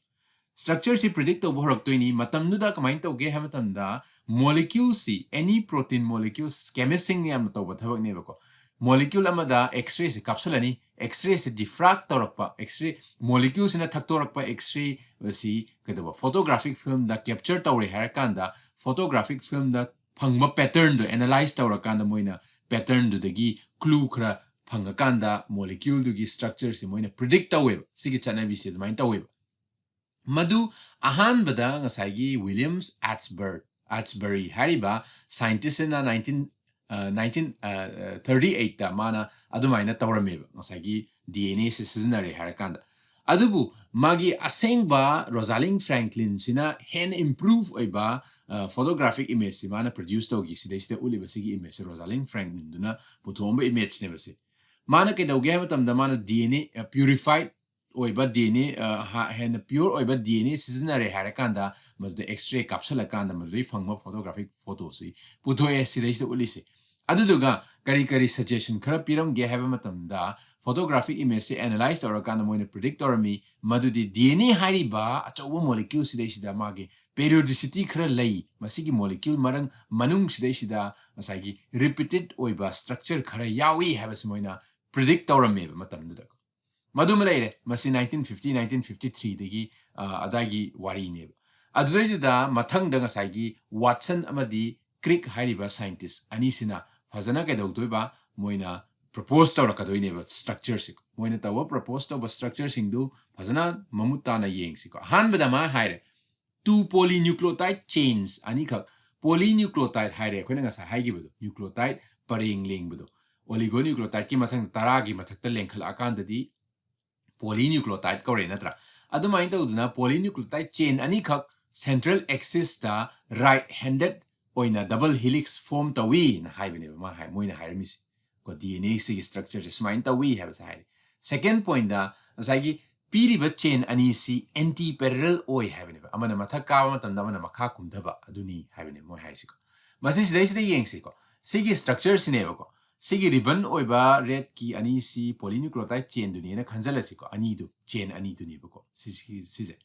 Structure ꯁꯤ predict ꯇꯧꯕ ꯍꯧꯔꯛꯇꯣꯏꯅꯤ꯫ ꯃꯇꯝꯗꯨꯗ ꯀꯃꯥꯏꯅ ꯇꯧꯒꯦ ꯍꯥꯏꯕ ꯃꯇꯝꯗ, molecule ꯁꯤ, any protein molecule, chemist ꯁꯤꯡꯅ ꯌꯥꯝꯅ ꯇꯧꯕ ꯊꯕꯛꯅꯦꯕꯀꯣ꯫ Molecule ꯑꯃꯗ X-ray ꯁꯦ ꯀꯥꯞꯁꯤꯜꯂꯅꯤ, X-ray ꯁꯦ diffract ꯇꯧꯔꯛꯄ, X-ray molecule ꯁꯤꯅ ꯊꯛꯇꯣꯔꯛꯄ X-ray ꯁꯤ ꯀꯩꯗꯧꯕ, photographic film ꯗ capture ꯇꯧꯔꯦ ꯍꯥꯏꯔꯀꯥꯟꯗ, photographic film ꯗ ꯐꯪꯕ pattern ꯗꯣ analyze ꯇꯧꯔꯀꯥꯟꯗ, ꯃꯣꯏꯅ pattern ꯗꯨꯗꯒꯤ clue ꯈꯔ ꯐꯪꯉꯀꯥꯟꯗ molecule ꯗꯨꯒꯤ structure ꯁꯦ ꯃꯣꯏꯅ predict ꯇꯧꯋꯦꯕ꯫ ꯁꯤꯒꯤ ꯆꯠꯅꯕꯤꯁꯦ ꯑꯗꯨꯃꯥꯏꯅ ꯇꯧꯋꯦꯕ꯫ ꯃꯗꯨ ꯑꯍꯥꯟꯕꯗ ꯉꯁꯥꯏꯒꯤ Williams Ashbury, Ashbury ꯍꯥꯏꯔꯤꯕ scientist ꯁꯤꯅ nineteen, ꯑ, nineteen, ꯑ, thirty eight ꯇ ꯃꯥꯅ ꯑꯗꯨꯃꯥꯏꯅ ꯇꯧꯔꯝꯃꯦꯕ, ꯉꯁꯥꯏꯒꯤ D N A ꯁꯤ ꯁꯤꯖꯤꯟꯅꯔꯦ ꯍꯥꯏꯔꯀꯥꯟꯗ꯫ ꯑꯗꯨꯕꯨ ꯃꯥꯒꯤ ꯑꯁꯦꯡꯕ Rosalind Franklin ꯁꯤꯅ ꯍꯦꯟꯅ improve ꯑꯣꯏꯕ, ꯑ, photographic image ꯁꯤ ꯃꯥꯅ produce ꯇꯧꯈꯤ꯫ ꯁꯤꯗꯩꯁꯤꯗ ꯎꯠꯂꯤꯕ ꯁꯤꯒꯤ image ꯁꯦ Rosalind Franklin ꯗꯨꯅ ꯄꯨꯊꯣꯛꯑꯝꯕ image ꯅꯦꯕ ꯁꯤ꯫ ꯃꯥꯅ ꯀꯩꯗꯧꯒꯦ ꯍꯥꯏꯕ ꯃꯇꯝꯗ, ꯃꯥꯅ D N A, ꯑ, purified ꯑꯣꯏꯕ D N A, ꯑ, ꯍ-, ꯍꯦꯟꯅ pure ꯑꯣꯏꯕ D N A ꯁꯤꯖꯤꯟꯅꯔꯦ ꯍꯥꯏꯔꯀꯥꯟꯗ, ꯃꯗꯨꯗ X-ray ꯀꯥꯞꯁꯤꯜꯂꯀꯥꯟꯗ ꯃꯗꯨꯗꯩ ꯐꯪꯕ photographic photo ꯁꯤ ꯄꯨꯊꯣꯛꯑꯦ, ꯁꯤꯗꯩꯁꯤꯗ ꯎꯠꯂꯤꯁꯦ꯫ ꯑꯗꯨꯗꯨꯒ ꯀꯔꯤ ꯀꯔꯤ suggestion ꯈꯔ ꯄꯤꯔꯝꯒꯦ ꯍꯥꯏꯕ ꯃꯇꯝꯗ, photographic image ꯁꯦ analyze ꯇꯧꯔꯀꯥꯟꯗ ꯃꯣꯏꯅ predict ꯇꯧꯔꯝꯃꯤ, ꯃꯗꯨꯗꯤ D N A ꯍꯥꯏꯔꯤꯕ ꯑꯆꯧꯕ molecule ꯁꯤꯗꯩꯁꯤꯗ ꯃꯥꯒꯤ periodicity ꯈꯔ ꯂꯩ, ꯃꯁꯤꯒꯤ molecule ꯃꯔꯪ-, ꯃꯅꯨꯡ ꯁꯤꯗꯩꯁꯤꯗ ꯉꯁꯥꯏꯒꯤ repeated ꯑꯣꯏꯕ structure ꯈꯔ ꯌꯥꯎꯏ ꯍꯥꯏꯕꯁꯤ ꯃꯣꯏꯅ predict ꯇꯧꯔꯝꯃꯦꯕ ꯃꯇꯝꯗꯨꯗ꯫ ꯃꯗꯨꯃ ꯂꯩꯔꯦ꯫ ꯃꯁꯤ nineteen fifty, nineteen fifty three ꯗꯒꯤ, ꯑ, ꯑꯗꯥꯏꯒꯤ ꯋꯥꯔꯤꯅꯦꯕ꯫ ꯑꯗꯨꯗꯩꯗꯨꯗ ꯃꯊꯪꯗ ꯉꯁꯥꯏꯒꯤ Watson ꯑꯃꯗꯤ Crick ꯍꯥꯏꯔꯤꯕ scientist ꯑꯅꯤꯁꯤꯅ ꯐꯖꯅ ꯀꯩꯗꯧꯗꯣꯏꯕ? ꯃꯣꯏꯅ propose ꯇꯧꯔꯛꯀꯗꯣꯏꯅꯦꯕ structure ꯁꯦ꯫ ꯃꯣꯏꯅ ꯇꯧꯕ, propose ꯇꯧꯕ structure ꯁꯤꯡꯗꯨ ꯐꯖꯅ ꯃꯃꯨꯠ ꯇꯥꯅ ꯌꯦꯡꯁꯤꯀꯣ꯫ ꯑꯍꯥꯟꯕꯗ ꯃꯥ ꯍꯥꯏꯔꯦ, two polynucleotide chains ꯑꯅꯤꯈꯛ, polynucleotide ꯍꯥꯏꯔꯦ ꯑꯩꯈꯣꯏꯅ ꯉꯁꯥꯏ ꯍꯥꯏꯈꯤꯕꯗꯣ, nucleotide ꯄꯔꯦꯡ ꯂꯦꯡꯕꯗꯣ, oligonucleotide ꯀꯤ ꯃꯊꯪꯗ ꯇꯔꯥꯒꯤ ꯃꯊꯛꯇ ꯂꯦꯡꯈꯠꯂꯛꯑꯀꯥꯟꯗꯗꯤ polynucleotide ꯀꯧꯔꯦ ꯅꯠꯇ꯭ꯔꯥ? ꯑꯗꯨꯃꯥꯏꯅ ꯇꯧꯗꯅ polynucleotide chain ꯑꯅꯤꯈꯛ central axis ꯇ right handed ꯑꯣꯏꯅ double helix form ꯇꯧꯏꯅ ꯍꯥꯏꯕꯅꯦꯕ ꯃꯥ ꯍꯥꯏ-, ꯃꯣꯏꯅ ꯍꯥꯏꯔꯝꯃꯤꯁꯦ꯫ ꯀꯣ, D N A ꯁꯤꯒꯤ structure ꯁꯦ ꯁꯨꯃꯥꯏꯅ ꯇꯧꯏ ꯍꯥꯏꯕꯁꯦ ꯍꯥꯏꯔꯦ꯫ Second point ꯗ ꯉꯁꯥꯏꯒꯤ ꯄꯤꯔꯤꯕ chain ꯑꯅꯤꯁꯤ anti parallel ꯑꯣꯏ ꯍꯥꯏꯕꯅꯦꯕ꯫ ꯑꯃꯅ ꯃꯊꯛ ꯀꯥꯕ ꯃꯇꯝꯗ ꯑꯃꯅ ꯃꯈꯥ ꯀꯨꯝꯊꯕ ꯑꯗꯨꯅꯤ ꯍꯥꯏꯕꯅꯦꯕ ꯃꯣꯏ ꯍꯥꯏꯁꯤꯀꯣ꯫ ꯃꯁꯤ ꯁꯤꯗꯩꯁꯤꯗ ꯌꯦꯡꯁꯤꯀꯣ꯫ ꯁꯤꯒꯤ structure ꯁꯤꯅꯦꯕꯀꯣ꯫ ꯁꯤꯒꯤ ribbon ꯑꯣꯏꯕ red ꯀꯤ ꯑꯅꯤꯁꯤ polynucleotide chain ꯗꯨꯅꯦꯅ ꯈꯟꯖꯜꯂꯁꯤꯀꯣ꯫ ꯑꯅꯤꯗꯨ, chain ꯑꯅꯤꯗꯨꯅꯦꯕꯀꯣ꯫ ꯁꯤ, ꯁꯤ, ꯁꯤꯁꯦ꯫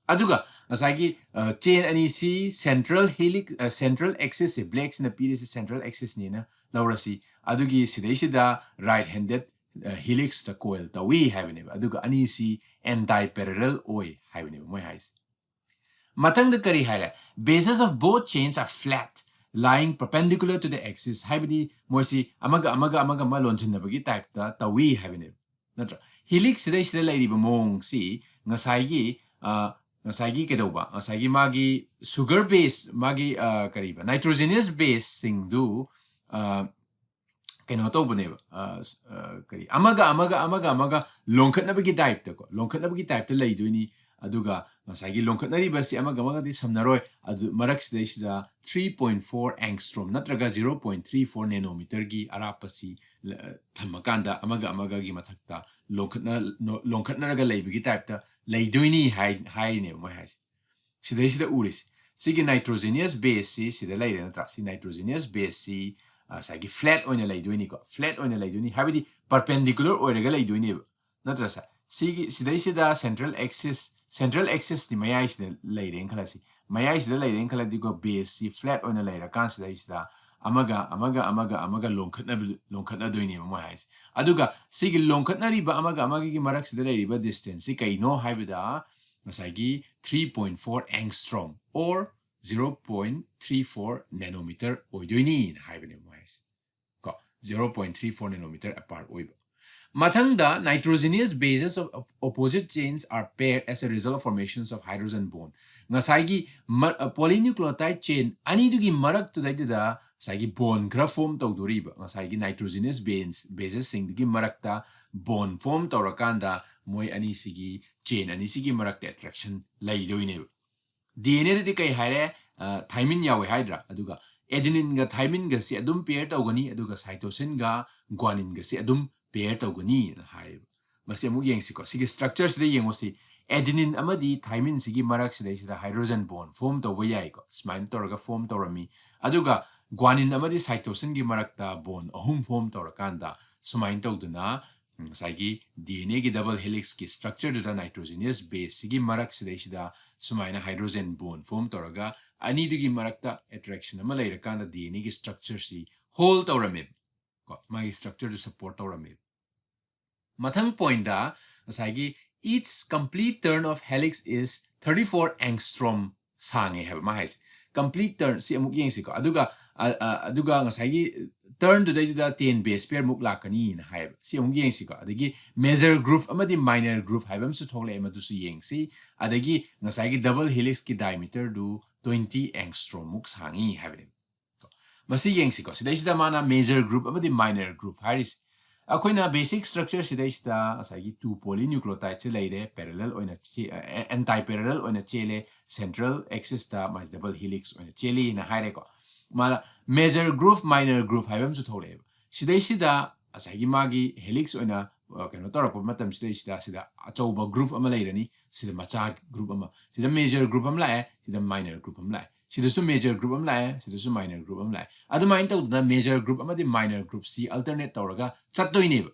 ꯑꯗꯨꯒ ꯉꯁꯥꯏꯒꯤ, ꯑ, chain ꯑꯅꯤꯁꯤ central helix, ꯑ, central axis ꯁꯦ, black ꯁꯤꯅ ꯄꯤꯔꯤꯁꯦ central axis ꯅꯦꯅ ꯂꯧꯔꯁꯤ꯫ ꯑꯗꯨꯒꯤ ꯁꯤꯗꯩꯁꯤꯗ right handed, ꯑ, helix ꯇ coil ꯇꯧꯏ ꯍꯥꯏꯕꯅꯦꯕ꯫ ꯑꯗꯨꯒ ꯑꯅꯤꯁꯤ anti-parallel ꯑꯣꯏ ꯍꯥꯏꯕꯅꯦꯕ ꯃꯣꯏ ꯍꯥꯏꯁꯦ꯫ ꯃꯊꯪꯗ ꯀꯔꯤ ꯍꯥꯏꯔꯦ? Bases of both chains are flat, lying perpendicular to the axis. ꯍꯥꯏꯕꯗꯤ ꯃꯣꯏꯁꯤ ꯑꯃꯒ ꯑꯃꯒ ꯑꯃꯒ ꯑꯃ ꯂꯣꯟꯁꯤꯟꯅꯕꯒꯤ type ꯇ ꯇꯧꯏ ꯍꯥꯏꯕꯅꯦꯕ, ꯅꯠꯇ꯭ꯔꯥ? Helix ꯁꯤꯗꯩꯁꯤꯗ ꯂꯩꯔꯤꯕ ꯃꯑꯣꯡꯁꯤ ꯉꯁꯥꯏꯒꯤ, ꯑ, ꯉꯁꯥꯏꯒꯤ ꯀꯩꯗꯧꯕ? ꯉꯁꯥꯏꯒꯤ ꯃꯥꯒꯤ sugar base, ꯃꯥꯒꯤ, ꯑ, ꯀꯔꯤꯕ? Nitrogenous base ꯁꯤꯡꯗꯨ, ꯑ, ꯀꯩꯅꯣ ꯇꯧꯕꯅꯦꯕ, ꯑ, ꯁ-, ꯑ, ꯀꯔꯤ? ꯑꯃꯒ ꯑꯃꯒ, ꯑꯃꯒ ꯑꯃꯒ ꯂꯣꯟꯈꯠꯅꯕꯒꯤ type ꯇꯀꯣ, ꯂꯣꯟꯈꯠꯅꯕꯒꯤ type ꯇ ꯂꯩꯗꯣꯏꯅꯤ꯫ ꯑꯗꯨꯒ ꯉꯁꯥꯏꯒꯤ ꯂꯣꯟꯈꯠꯅꯔꯤꯕꯁꯤ ꯑꯃꯒ ꯑꯃꯒꯗꯤ ꯁꯝꯅꯔꯣꯏ꯫ ꯑꯗꯨ ꯃꯔꯛꯁꯤꯗꯩꯁꯤꯗ three point four angstrom ꯅꯠꯇ꯭ꯔꯒ zero point three four nanometer ꯒꯤ ꯑꯔꯥꯞꯄꯁꯤ ꯂ-, ꯊꯝꯃꯀꯥꯟꯗ ꯑꯃꯒ ꯑꯃꯒꯒꯤ ꯃꯊꯛꯇ ꯂꯣꯟꯈꯠꯅ-, ꯅꯣ-, ꯂꯣꯟꯈꯠꯅꯔꯒ ꯂꯩꯕꯒꯤ type ꯇ ꯂꯩꯗꯣꯏꯅꯤ ꯍꯥꯏ-, ꯍꯥꯏꯔꯤꯅꯦꯕ ꯃꯣꯏ ꯍꯥꯏꯁꯦ꯫ ꯁꯤꯗꯩꯁꯤꯗ ꯎꯔꯤꯁꯦ, ꯁꯤꯒꯤ nitrogenous base ꯁꯤ ꯁꯤꯗ ꯂꯩꯔꯦ ꯅꯠꯇ꯭ꯔꯥ? ꯁꯤ nitrogenous base ꯁꯤ, ꯑ, ꯉꯁꯥꯏꯒꯤ flat ꯑꯣꯏꯅ ꯂꯩꯗꯣꯏꯅꯤꯀꯣ, flat ꯑꯣꯏꯅ ꯂꯩꯗꯣꯏꯅꯤ, ꯍꯥꯏꯕꯗꯤ perpendicular ꯑꯣꯏꯔꯒ ꯂꯩꯗꯣꯏꯅꯦꯕ, ꯅꯠꯇ꯭ꯔꯥ sir? ꯁꯤꯒꯤ, ꯁꯤꯗꯩꯁꯤꯗ central axis, central axis ꯇꯤ ꯃꯌꯥꯏꯁꯤꯗ ꯂꯩꯔꯦꯅ ꯈꯜꯂꯁꯤ꯫ ꯃꯌꯥꯏꯁꯤꯗ ꯂꯩꯔꯦꯅ ꯈꯜꯂꯗꯤꯀꯣ, base ꯁꯤ flat ꯑꯣꯏꯅ ꯂꯩꯔꯀꯥꯟꯁꯤꯗꯩꯁꯤꯗ ꯑꯃꯒ, ꯑꯃꯒ, ꯑꯃꯒ, ꯑꯃꯒ ꯂꯣꯟꯈꯠꯅꯕ-, ꯂꯣꯟꯈꯠꯅꯗꯣꯏꯅꯦꯕ ꯃꯣꯏ ꯍꯥꯏꯁꯦ꯫ ꯑꯗꯨꯒ ꯁꯤꯒꯤ ꯂꯣꯟꯈꯠꯅꯔꯤꯕ ꯑꯃꯒ ꯑꯃꯒꯒꯤ ꯃꯔꯛꯁꯤꯗ ꯂꯩꯔꯤꯕ distance ꯁꯤ ꯀꯩꯅꯣ ꯍꯥꯏꯕꯗ, ꯉꯁꯥꯏꯒꯤ three point four angstrom or zero point three four nanometer ꯑꯣꯏꯗꯣꯏꯅꯤꯅ ꯍꯥꯏꯕꯅꯦꯕ ꯃꯣꯏ ꯍꯥꯏꯁꯦ꯫ ꯀꯣ, zero point three four nanometer apart ꯑꯣꯏꯕ꯫ ꯃꯊꯪꯗ, nitrogenous bases of op-, opposite chains are paired as a result of formations of hydrogen bond. ꯉꯁꯥꯏꯒꯤ ꯃ-, ꯑ, polynucleotide chain ꯑꯅꯤꯗꯨꯒꯤ ꯃꯔꯛꯇꯨꯗꯩꯗꯨꯗ ꯉꯁꯥꯏꯒꯤ bond ꯈꯔ form ꯇꯧꯗꯣꯔꯤꯕ, ꯉꯁꯥꯏꯒꯤ nitrogenous base, bases ꯁꯤꯡꯗꯨꯒꯤ ꯃꯔꯛꯇ bond form ꯇꯧꯔꯀꯥꯟꯗ ꯃꯣꯏ ꯑꯅꯤꯁꯤꯒꯤ, chain ꯑꯅꯤꯁꯤꯒꯤ ꯃꯔꯛꯇ attraction ꯂꯩꯗꯣꯏꯅꯦꯕ꯫ D N A ꯗꯗꯤ ꯀꯩ ꯍꯥꯏꯔꯦ? ꯑ, thymine ꯌꯥꯎꯋꯦ ꯍꯥꯏꯗ꯭ꯔꯥ? ꯑꯗꯨꯒ adenine ꯒ thymine ꯒꯁꯤ ꯑꯗꯨꯝ pair ꯇꯧꯒꯅꯤ, ꯑꯗꯨꯒ cytosine ꯒ guanine ꯒꯁꯤ ꯑꯗꯨꯝ pair ꯇꯧꯒꯅꯤꯅ ꯍꯥꯏꯌꯦꯕ꯫ ꯃꯁꯤ ꯑꯃꯨꯛ ꯌꯦꯡꯁꯤꯀꯣ꯫ ꯁꯤꯒꯤ structure ꯁꯤꯗ ꯌꯦꯡꯉꯨ ꯁꯤ꯫ adenine ꯑꯃꯗꯤ thymine ꯁꯤꯒꯤ ꯃꯔꯛꯁꯤꯗꯩꯁꯤꯗ hydrogen bond form ꯇꯧꯕ ꯌꯥꯏꯀꯣ꯫ ꯁꯨꯃꯥꯏꯅ ꯇꯧꯔꯒ form ꯇꯧꯔꯝꯃꯤ꯫ ꯑꯗꯨꯒ guanine ꯑꯃꯗꯤ cytosine ꯒꯤ ꯃꯔꯛꯇ bond ꯑꯍꯨꯝ form ꯇꯧꯔꯀꯥꯟꯗ ꯁꯨꯃꯥꯏꯅ ꯇꯧꯗꯅ ꯉꯁꯥꯏꯒꯤ D N A ꯒꯤ double helix ꯀꯤ structure ꯗꯨꯗ nitrogenous base ꯁꯤꯒꯤ ꯃꯔꯛꯁꯤꯗꯩꯁꯤꯗ ꯁꯨꯃꯥꯏꯅ hydrogen bond form ꯇꯧꯔꯒ ꯑꯅꯤꯗꯨꯒꯤ ꯃꯔꯛꯇ attraction ꯑꯃ ꯂꯩꯔꯀꯥꯟꯗ D N A ꯒꯤ structure ꯁꯤ hold ꯇꯧꯔꯝꯃꯦꯕ꯫ ꯀꯣ, ꯃꯥꯒꯤ structure ꯗꯨ support ꯇꯧꯔꯝꯃꯦꯕ꯫ ꯃꯊꯪ point ꯗ ꯉꯁꯥꯏꯒꯤ each complete turn of helix is thirty-four angstrom ꯁꯥꯡꯉꯦ ꯍꯥꯏꯕ ꯃꯥ ꯍꯥꯏꯁꯦ꯫ Complete turn ꯁꯤ ꯑꯃꯨꯛ ꯌꯦꯡꯁꯤꯀꯣ꯫ ꯑꯗꯨꯒ ꯑ, ꯑ, ꯑꯗꯨꯒ ꯉꯁꯥꯏꯒꯤ turn ꯗꯨꯗꯩꯗꯨꯗ ten base pair ꯃꯨꯛ ꯂꯥꯛꯀꯅꯤꯅ ꯍꯥꯏꯌꯦꯕ꯫ ꯁꯤ ꯑꯃꯨꯛ ꯌꯦꯡꯁꯤꯀꯣ꯫ ꯑꯗꯒꯤ major group ꯑꯃꯗꯤ minor group ꯍꯥꯏꯕ ꯑꯃꯁꯨ ꯊꯣꯛꯂꯛꯑꯦ, ꯃꯗꯨꯁꯨ ꯌꯦꯡꯁꯤ꯫ ꯑꯗꯒꯤ ꯉꯁꯥꯏꯒꯤ double helix ꯀꯤ diameter ꯗꯨ twenty angstrom ꯃꯨꯛ ꯁꯥꯡꯉꯤ ꯍꯥꯏꯕꯅꯦꯕ꯫ ꯃꯁꯤ ꯌꯦꯡꯁꯤꯀꯣ꯫ ꯁꯤꯗꯩꯁꯤꯗ ꯃꯥꯅ major group ꯑꯃꯗꯤ minor group ꯍꯥꯏꯔꯤꯁꯦ꯫ ꯑꯩꯈꯣꯏꯅ basic structure ꯁꯤꯗꯩꯁꯤꯗ ꯉꯁꯥꯏꯒꯤ two polynucleotide ꯁꯦ ꯂꯩꯔꯦ, parallel ꯑꯣꯏꯅ ꯆꯦ-, ꯑ, anti parallel ꯑꯣꯏꯅ ꯆꯦꯜꯂꯦ, central axis ꯇ ꯃꯥꯁꯦ double helix ꯑꯣꯏꯅ ꯆꯦꯜꯂꯤꯅ ꯍꯥꯏꯔꯦꯀꯣ꯫ ꯃꯥꯅ major group, minor group ꯍꯥꯏꯕ ꯑꯃꯁꯨ ꯊꯣꯛꯂꯛꯑꯦꯕ꯫ ꯁꯤꯗꯩꯁꯤꯗ ꯉꯁꯥꯏꯒꯤ ꯃꯥꯒꯤ helix ꯑꯣꯏꯅ, ꯑ, ꯀꯩꯅꯣ ꯇꯧꯔꯛꯄ ꯃꯇꯝꯁꯤꯗꯩꯁꯤꯗ ꯁꯤꯗ ꯑꯆꯧꯕ group ꯑꯃ ꯂꯩꯔꯅꯤ, ꯁꯤꯗ ꯃꯆꯥ group ꯑꯃ, ꯁꯤꯗ major group ꯑꯃ ꯂꯥꯛꯑꯦ, ꯁꯤꯗ minor group ꯑꯃ ꯂꯥꯛꯑꯦ, ꯁꯤꯗꯁꯨ major group ꯑꯃ ꯂꯥꯛꯑꯦ, ꯁꯤꯗꯁꯨ minor group ꯑꯃ ꯂꯥꯛꯑꯦ꯫ ꯑꯗꯨꯃꯥꯏꯅ ꯇꯧꯗꯅ major group ꯑꯃꯗꯤ minor group ꯁꯤ alternate ꯇꯧꯔꯒ ꯆꯠꯇꯣꯏꯅꯦꯕ,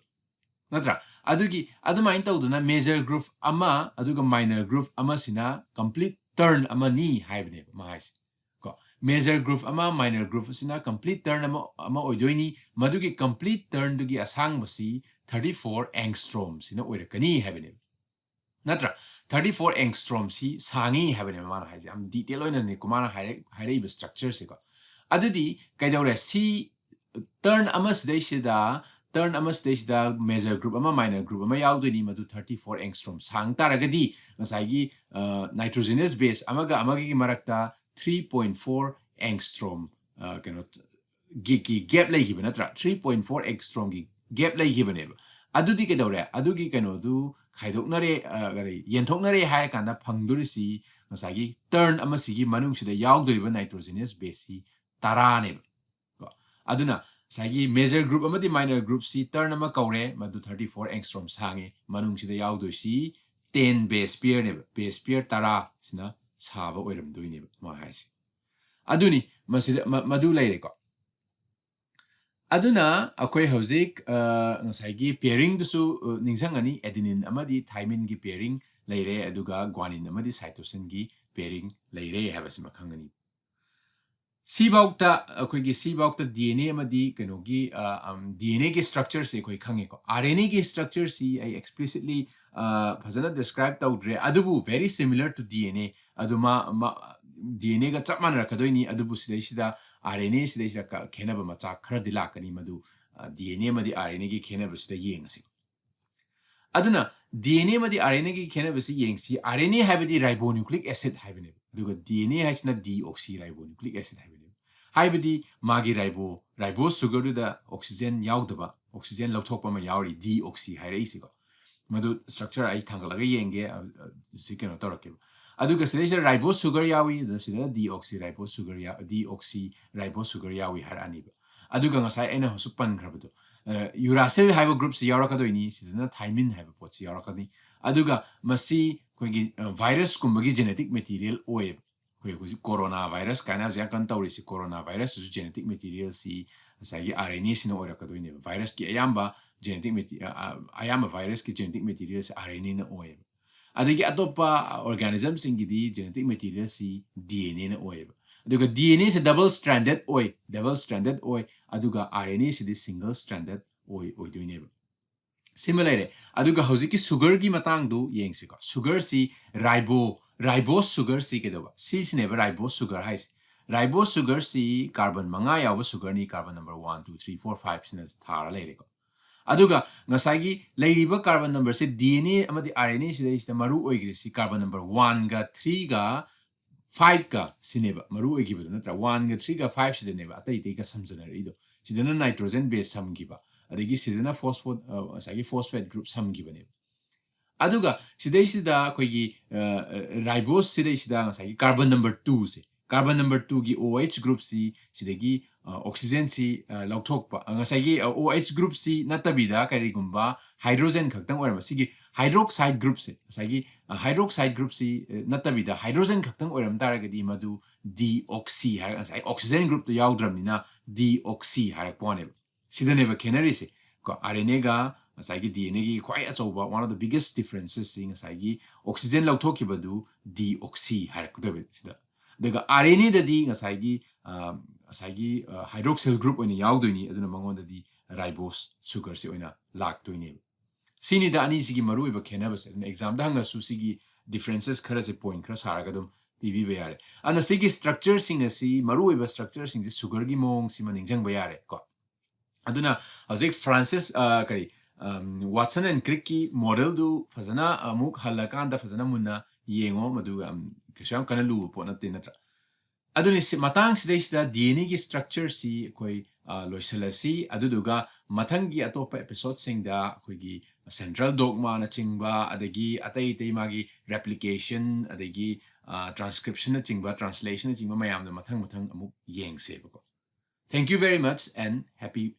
ꯅꯠꯇ꯭ꯔꯥ? ꯑꯗꯨꯒꯤ, ꯑꯗꯨꯃꯥꯏꯅ ꯇꯧꯗꯅ major group ꯑꯃ ꯑꯗꯨꯒ minor group ꯑꯃꯁꯤꯅ complete turn ꯑꯃꯅꯤ ꯍꯥꯏꯕꯅꯦꯕ ꯃꯥ ꯍꯥꯏꯁꯦ꯫ ꯀꯣ, major group ꯑꯃ, minor group ꯑꯁꯤꯅ complete turn ꯑꯃ, ꯑꯃ ꯑꯣꯏꯗꯣꯏꯅꯤ꯫ ꯃꯗꯨꯒꯤ complete turn ꯗꯨꯒꯤ ꯑꯁꯥꯡꯕꯁꯤ thirty-four angstrom ꯁꯤꯅ ꯑꯣꯏꯔꯛꯀꯅꯤ ꯍꯥꯏꯕꯅꯦꯕ꯫ ꯅꯠꯇ꯭ꯔꯥ? Thirty-four angstrom ꯁꯤ ꯁꯥꯡꯉꯤ ꯍꯥꯏꯕꯅꯦꯕ ꯃꯥꯅ ꯍꯥꯏꯁꯦ꯫ ꯌꯥꯝ detail ꯑꯣꯏꯅꯅꯤꯀꯣ ꯃꯥꯅ ꯍꯥꯏꯔꯛ-, ꯍꯥꯏꯔꯛꯏꯕ structure ꯁꯦꯀꯣ꯫ ꯑꯗꯨꯗꯤ ꯀꯩꯗꯧꯔꯦ? ꯁꯤ turn ꯑꯃꯁꯤꯗꯩꯁꯤꯗ, turn ꯑꯃꯁꯤꯗꯩꯁꯤꯗ major group ꯑꯃ, minor group ꯑꯃ ꯌꯥꯎꯗꯣꯏꯅꯤ꯫ ꯃꯗꯨ thirty-four angstrom ꯁꯥꯡ ꯇꯥꯔꯒꯗꯤ ꯉꯁꯥꯏꯒꯤ, ꯑ, nitrogenous base ꯑꯃꯒ ꯑꯃꯒꯒꯤ ꯃꯔꯛꯇ three point four angstrom, ꯑ, ꯀꯩꯅꯣ, ꯒꯤ, ꯒꯤ gap ꯂꯩꯈꯤꯕ ꯅꯠꯇ꯭ꯔꯥ? Three point four angstrom ꯒꯤ gap ꯂꯩꯈꯤꯕꯅꯦꯕ꯫ ꯑꯗꯨꯗꯤ ꯀꯩꯗꯧꯔꯦ? ꯑꯗꯨꯒꯤ ꯀꯩꯅꯣꯗꯨ ꯈꯥꯏꯗꯣꯛꯅꯔꯦ, ꯑ, ꯀꯔꯤ, ꯌꯦꯟꯊꯣꯛꯅꯔꯦ ꯍꯥꯏꯔꯀꯥꯟꯗ ꯐꯪꯗꯣꯔꯤꯁꯤ ꯉꯁꯥꯏꯒꯤ turn ꯑꯃꯁꯤꯒꯤ ꯃꯅꯨꯡꯁꯤꯗ ꯌꯥꯎꯗꯣꯔꯤꯕ nitrogenous base ꯁꯤ ꯇꯔꯥꯅꯦꯕ꯫ ꯀꯣ? ꯑꯗꯨꯅ ꯉꯁꯥꯏꯒꯤ major group ꯑꯃꯗꯤ minor group ꯁꯤ turn ꯑꯃ ꯀꯧꯔꯦ, ꯃꯗꯨ thirty-four angstrom ꯁꯥꯡꯉꯦ, ꯃꯅꯨꯡꯁꯤꯗ ꯌꯥꯎꯗꯣꯏꯁꯤ ten base pairꯅꯦꯕ, base pair ꯇꯔꯥꯁꯤꯅ ꯁꯥꯕ ꯑꯣꯏꯔꯝꯗꯣꯏꯅꯦꯕ ꯃꯥ ꯍꯥꯏꯁꯦ꯫ ꯑꯗꯨꯅꯤ ꯃꯁꯤꯗ ꯃ- ꯃꯗꯨ ꯂꯩꯔꯦꯀꯣ꯫ ꯑꯗꯨꯅ ꯑꯩꯈꯣꯏ ꯍꯧꯖꯤꯛ ꯑ, ꯉꯁꯥꯏꯒꯤ pairingꯗꯨꯁꯨ ꯑ, ꯅꯤꯡꯁꯤꯡꯉꯅꯤ, adenine ꯑꯃꯗꯤ thiamineꯒꯤ pairing ꯂꯩꯔꯦ, ꯑꯗꯨꯒ guanine ꯑꯃꯗꯤ cytosinꯒꯤ pairing ꯂꯩꯔꯦ ꯍꯥꯏꯕꯁꯤꯃ ꯈꯪꯒꯅꯤ꯫ ꯁꯤꯐꯥꯎꯇ ꯑꯩꯈꯣꯏꯒꯤ ꯁꯤꯐꯥꯎꯇ DNA ꯑꯃꯗꯤ ꯀꯩꯅꯣꯒꯤ DNAꯒꯤ structureꯁꯦ ꯑꯩꯈꯣꯏ ꯈꯪꯉꯦꯀꯣ꯫ RNAꯒꯤ structureꯁꯤ ꯑꯩ explicitly ꯐꯖꯅ describe ꯇꯧꯗ꯭ꯔꯦ, ꯑꯗꯨꯕꯨ very similar to DNA꯫ ꯑꯗꯨ ꯃꯥ DNAꯒ ꯆꯞ ꯃꯥꯟꯅꯔꯛꯀꯗꯣꯏꯅꯤ, ꯑꯗꯨꯕꯨ ꯁꯤꯗꯩꯁꯤꯗ RNA ꯁꯤꯗꯩꯁꯤꯗ ꯈꯦꯠꯅꯕ ꯃꯆꯥ ꯈꯔꯗꯤ ꯂꯥꯛꯀꯅꯤ꯫ ꯃꯗꯨ DNA ꯑꯃꯗꯤ RNAꯒꯤ ꯈꯦꯠꯅꯕꯁꯤꯗ ꯌꯦꯡꯉꯁꯤ꯫ ꯑꯗꯨꯅ DNA ꯑꯃꯗꯤ RNAꯒꯤ ꯈꯦꯠꯅꯕꯁꯤ ꯌꯦꯡꯁꯤ꯫ RNA ꯍꯥꯏꯕꯗꯤ ribonucleic acid ꯍꯥꯏꯕꯅꯦꯕ, ꯑꯗꯨꯒ DNA ꯍꯥꯏꯁꯤꯅ deoxyribonucleic acid ꯍꯥꯏꯕꯅꯦꯕ꯫ ꯍꯥꯏꯕꯗꯤ ꯃꯥꯒꯤ ribo ribose sugarꯗꯨꯗ oxygen ꯌꯥꯎꯗꯕ oxygen ꯂꯧꯊꯣꯛꯄ ꯑꯃ ꯌꯥꯎꯔꯤ, deoxy ꯍꯥꯏꯔꯛꯏꯁꯤꯀꯣ꯫ ꯃꯗꯨ structure ꯑꯩ ꯊꯥꯡꯒꯠꯂꯒ ꯌꯦꯡꯒꯦ, ꯁꯤ ꯀꯩꯅꯣ ꯇꯧꯔꯛꯀꯦꯕ꯫ ꯑꯗꯨꯒ ꯁꯤꯗꯩꯁꯤꯗ ribose sugar ꯌꯥꯎꯏ, ꯑꯗꯨꯅ ꯁꯤꯗꯅ deoxy ribose sugar deoxy ribose sugar ꯌꯥꯎꯏ ꯍꯥꯏꯔꯛꯑꯅꯤꯕ꯫ ꯑꯗꯨꯒ ꯉꯁꯥꯏ ꯑꯩꯅ ꯍꯧꯖꯤꯛ ꯄꯟꯈ꯭ꯔꯕꯗꯣ, uracil ꯍꯥꯏꯕ groupꯁꯤ ꯌꯥꯎꯔꯛꯀꯗꯣꯏꯅꯤ, ꯁꯤꯗꯅ thiamine ꯍꯥꯏꯕ ꯄꯣꯠꯁꯤ ꯌꯥꯎꯔꯛꯀꯅꯤ꯫ ꯑꯗꯨꯒ ꯃꯁꯤ ꯑꯩꯈꯣꯏꯒꯤ virusꯀꯨꯝꯕꯒꯤ genetic material ꯑꯣꯏꯌꯦꯕ꯫ ꯑꯩꯈꯣꯏ ꯍꯧꯖꯤꯛ corona virus ꯀꯥꯏꯅ ꯍꯧꯖꯤꯛ ꯌꯥꯝ ꯀꯟꯅ ꯇꯧꯔꯤꯁꯤ, corona virusꯁꯤꯁꯨ genetic materialꯁꯤ ꯉꯁꯥꯏꯒꯤ RNAꯁꯤꯅ ꯑꯣꯏꯔꯛꯀꯗꯣꯏꯅꯦꯕ꯫ virusꯀꯤ ꯑꯌꯥꯝꯕ genetic ꯑꯌꯥꯝꯕ virusꯀꯤ genetic materialꯁꯤ RNAꯅ ꯑꯣꯏꯌꯦꯕ꯫ ꯑꯗꯒꯤ ꯑꯇꯣꯞꯄ organismꯁꯤꯡꯒꯤꯗꯤ genetic materialꯁꯤ DNAꯅ ꯑꯣꯏꯌꯦꯕ꯫ ꯑꯗꯨꯒ DNAꯁꯦ double stranded ꯑꯣꯏ, double stranded ꯑꯣꯏ, ꯑꯗꯨꯒ RNAꯁꯤꯗꯤ single stranded ꯑꯣꯏ ꯑꯣꯏꯗꯣꯏꯅꯦꯕ꯫ ꯁꯤꯃ ꯂꯩꯔꯦ꯫ ꯑꯗꯨꯒ ꯍꯧꯖꯤꯛꯀꯤ sugarꯒꯤ ꯃꯇꯥꯡꯗꯨ ꯌꯦꯡꯁꯤꯀꯣ꯫ sugarꯁꯤ ribo ribose sugarꯁꯤ ꯀꯩꯗꯧꯕ? ꯁꯤꯁꯤꯅꯦꯕ ribose sugar ꯍꯥꯏꯁꯦ꯫ ribose sugarꯁꯤ carbon ꯃꯉꯥ ꯌꯥꯎꯕ sugarꯅꯤ, carbon number one, two, three, four, five ꯁꯤꯅ ꯊꯥꯔ ꯂꯩꯔꯦꯀꯣ꯫ ꯑꯗꯨꯒ ꯉꯁꯥꯏꯒꯤ ꯂꯩꯔꯤꯕ carbon numberꯁꯦ DNA ꯑꯃꯗꯤ RNA ꯁꯤꯗꯩꯁꯤꯗ ꯃꯔꯨ ꯑꯣꯏꯈ꯭ꯔꯤꯁꯤ carbon number oneꯒ threeꯒ fiveꯀ ꯁꯤꯅꯦꯕ ꯃꯔꯨ ꯑꯣꯏꯈꯤꯕꯗꯣ, ꯅꯠꯇ꯭ꯔꯥ? oneꯒ threeꯒ five ꯁꯤꯗꯅꯦꯕ ꯑꯇꯩ ꯑꯇꯩꯒ ꯁꯝꯖꯅꯔꯛꯏꯗꯣ꯫ ꯁꯤꯗꯅ nitrogen base ꯁꯝꯈꯤꯕ, ꯑꯗꯒꯤ ꯁꯤꯗꯅ phosphate ꯉꯁꯥꯏꯒꯤ phosphate group ꯁꯝꯈꯤꯕꯅꯦꯕ꯫ ꯑꯗꯨꯒ ꯁꯤꯗꯩꯁꯤꯗ ꯑꯩꯈꯣꯏꯒꯤ ribose ꯁꯤꯗꯩꯁꯤꯗ ꯉꯁꯥꯏꯒꯤ carbon number twoꯁꯦ, carbon number twoꯒꯤ OH groupꯁꯤ ꯁꯤꯗꯒꯤ ꯑꯣꯛꯁꯤꯖꯦꯟꯁꯤ ꯂꯧꯊꯣꯛꯄ, ꯉꯁꯥꯏꯒꯤ OH groupꯁꯤ ꯅꯠꯇꯕꯤꯗ ꯀꯔꯤꯒꯨꯝꯕ ꯍꯥꯏꯗ꯭ꯔꯣꯖꯦꯟ ꯈꯛꯇꯪ ꯑꯣꯏꯔꯝꯕ, ꯁꯤꯒꯤ hydroxide groupꯁꯦ, ꯉꯁꯥꯏꯒꯤ hydroxide groupꯁꯤ ꯅꯠꯇꯕꯤꯗ ꯍꯥꯏꯗ꯭ꯔꯣꯖꯦꯟ ꯈꯛꯇꯪ ꯑꯣꯏꯔꯝ ꯇꯥꯔꯒꯗꯤ ꯃꯗꯨ deoxy ꯍꯥꯏꯔꯒ, ꯉꯁꯥꯏ ꯑꯣꯛꯁꯤꯖꯦꯟ groupꯇꯣ ꯌꯥꯎꯗ꯭ꯔꯕꯅꯤꯅ deoxy ꯍꯥꯏꯔꯛꯄ ꯋꯥꯅꯦꯕ꯫ ꯁꯤꯗꯅꯦꯕ ꯈꯦꯠꯅꯔꯤꯁꯦ꯫ ꯀꯣ, RNAꯒ ꯉꯁꯥꯏꯒꯤ DNAꯒꯤ ꯈ꯭ꯋꯥꯏ ꯑꯆꯧꯕ, one of the biggest differences ꯁꯤ ꯉꯁꯥꯏꯒꯤ ꯑꯣꯛꯁꯤꯖꯦꯟ ꯂꯧꯊꯣꯛꯈꯤꯕꯗꯨ deoxy ꯍꯥꯏꯔꯛꯀꯗꯣꯏꯕ ꯁꯤꯗ꯫ ꯑꯗꯨꯒ RNAꯗꯗꯤ ꯉꯁꯥꯏꯒꯤ ꯉꯁꯥꯏꯒꯤ hydroxyl group ꯑꯣꯏꯅ ꯌꯥꯎꯗꯣꯏꯅꯤ, ꯑꯗꯨꯅ ꯃꯉꯣꯟꯗꯗꯤ ribose sugarꯁꯦ ꯑꯣꯏꯅ ꯂꯥꯛꯇꯣꯏꯅꯦꯕ꯫ ꯁꯤꯅꯤꯗ ꯑꯅꯤꯁꯤꯒꯤ ꯃꯔꯨꯑꯣꯏꯕ ꯈꯦꯠꯅꯕꯁꯦ꯫ ꯑꯗꯨꯅ examꯗ ꯍꯪꯉꯁꯨ ꯁꯤꯒꯤ differences ꯈꯔꯁꯦ, point ꯈꯔ ꯁꯥꯔꯒ ꯑꯗꯨꯝ ꯄꯤꯕꯤꯕ ꯌꯥꯔꯦ꯫ ꯑꯗꯨꯅ ꯁꯤꯒꯤ structureꯁꯤꯡ ꯑꯁꯤ, ꯃꯔꯨꯑꯣꯏꯕ structureꯁꯤꯡꯁꯦ sugarꯒꯤ ꯃꯑꯣꯡꯁꯤꯃ ꯅꯤꯡꯁꯤꯡꯕ ꯌꯥꯔꯦ ꯀꯣ꯫ ꯑꯗꯨꯅ ꯍꯧꯖꯤꯛ Francis, ꯑ, ꯀꯔꯤ, ꯎꯝ, Watson and Crickꯀꯤ modelꯗꯨ ꯐꯖꯅ ꯑꯃꯨꯛ ꯍꯜꯂꯀꯥꯟꯗ ꯐꯖꯅ ꯃꯨꯟꯅ ꯌꯦꯡꯉꯣ꯫ ꯃꯗꯨ ꯌꯥꯝ, ꯀꯩꯁꯨ ꯌꯥꯝ ꯀꯟꯅ ꯂꯨꯕ ꯄꯣꯠ ꯅꯠꯇꯦ, ꯅꯠꯇ꯭ꯔꯥ? ꯑꯗꯨꯅꯤ, ꯁꯤ, ꯃꯇꯥꯡꯁꯤꯗꯩꯁꯤꯗ DNAꯒꯤ structureꯁꯤ ꯑꯩꯈꯣꯏ, ꯑ, ꯂꯣꯏꯁꯤꯜꯂꯁꯤ꯫ ꯑꯗꯨꯗꯨꯒ ꯃꯊꯪꯒꯤ ꯑꯇꯣꯞꯄ episodeꯁꯤꯡꯗ ꯑꯩꯈꯣꯏꯒꯤ central dogmaꯅꯆꯤꯡꯕ, ꯑꯗꯒꯤ ꯑꯇꯩ ꯑꯇꯩ ꯃꯥꯒꯤ replication, ꯑꯗꯒꯤ, ꯑ, transcriptionꯅꯆꯤꯡꯕ, translationꯅꯆꯤꯡꯕ ꯃꯌꯥꯝꯗꯣ ꯃꯊꯪ ꯃꯊꯪ ꯑꯃꯨꯛ ꯌꯦꯡꯁꯦꯕꯀꯣ꯫ Thank you very much and happy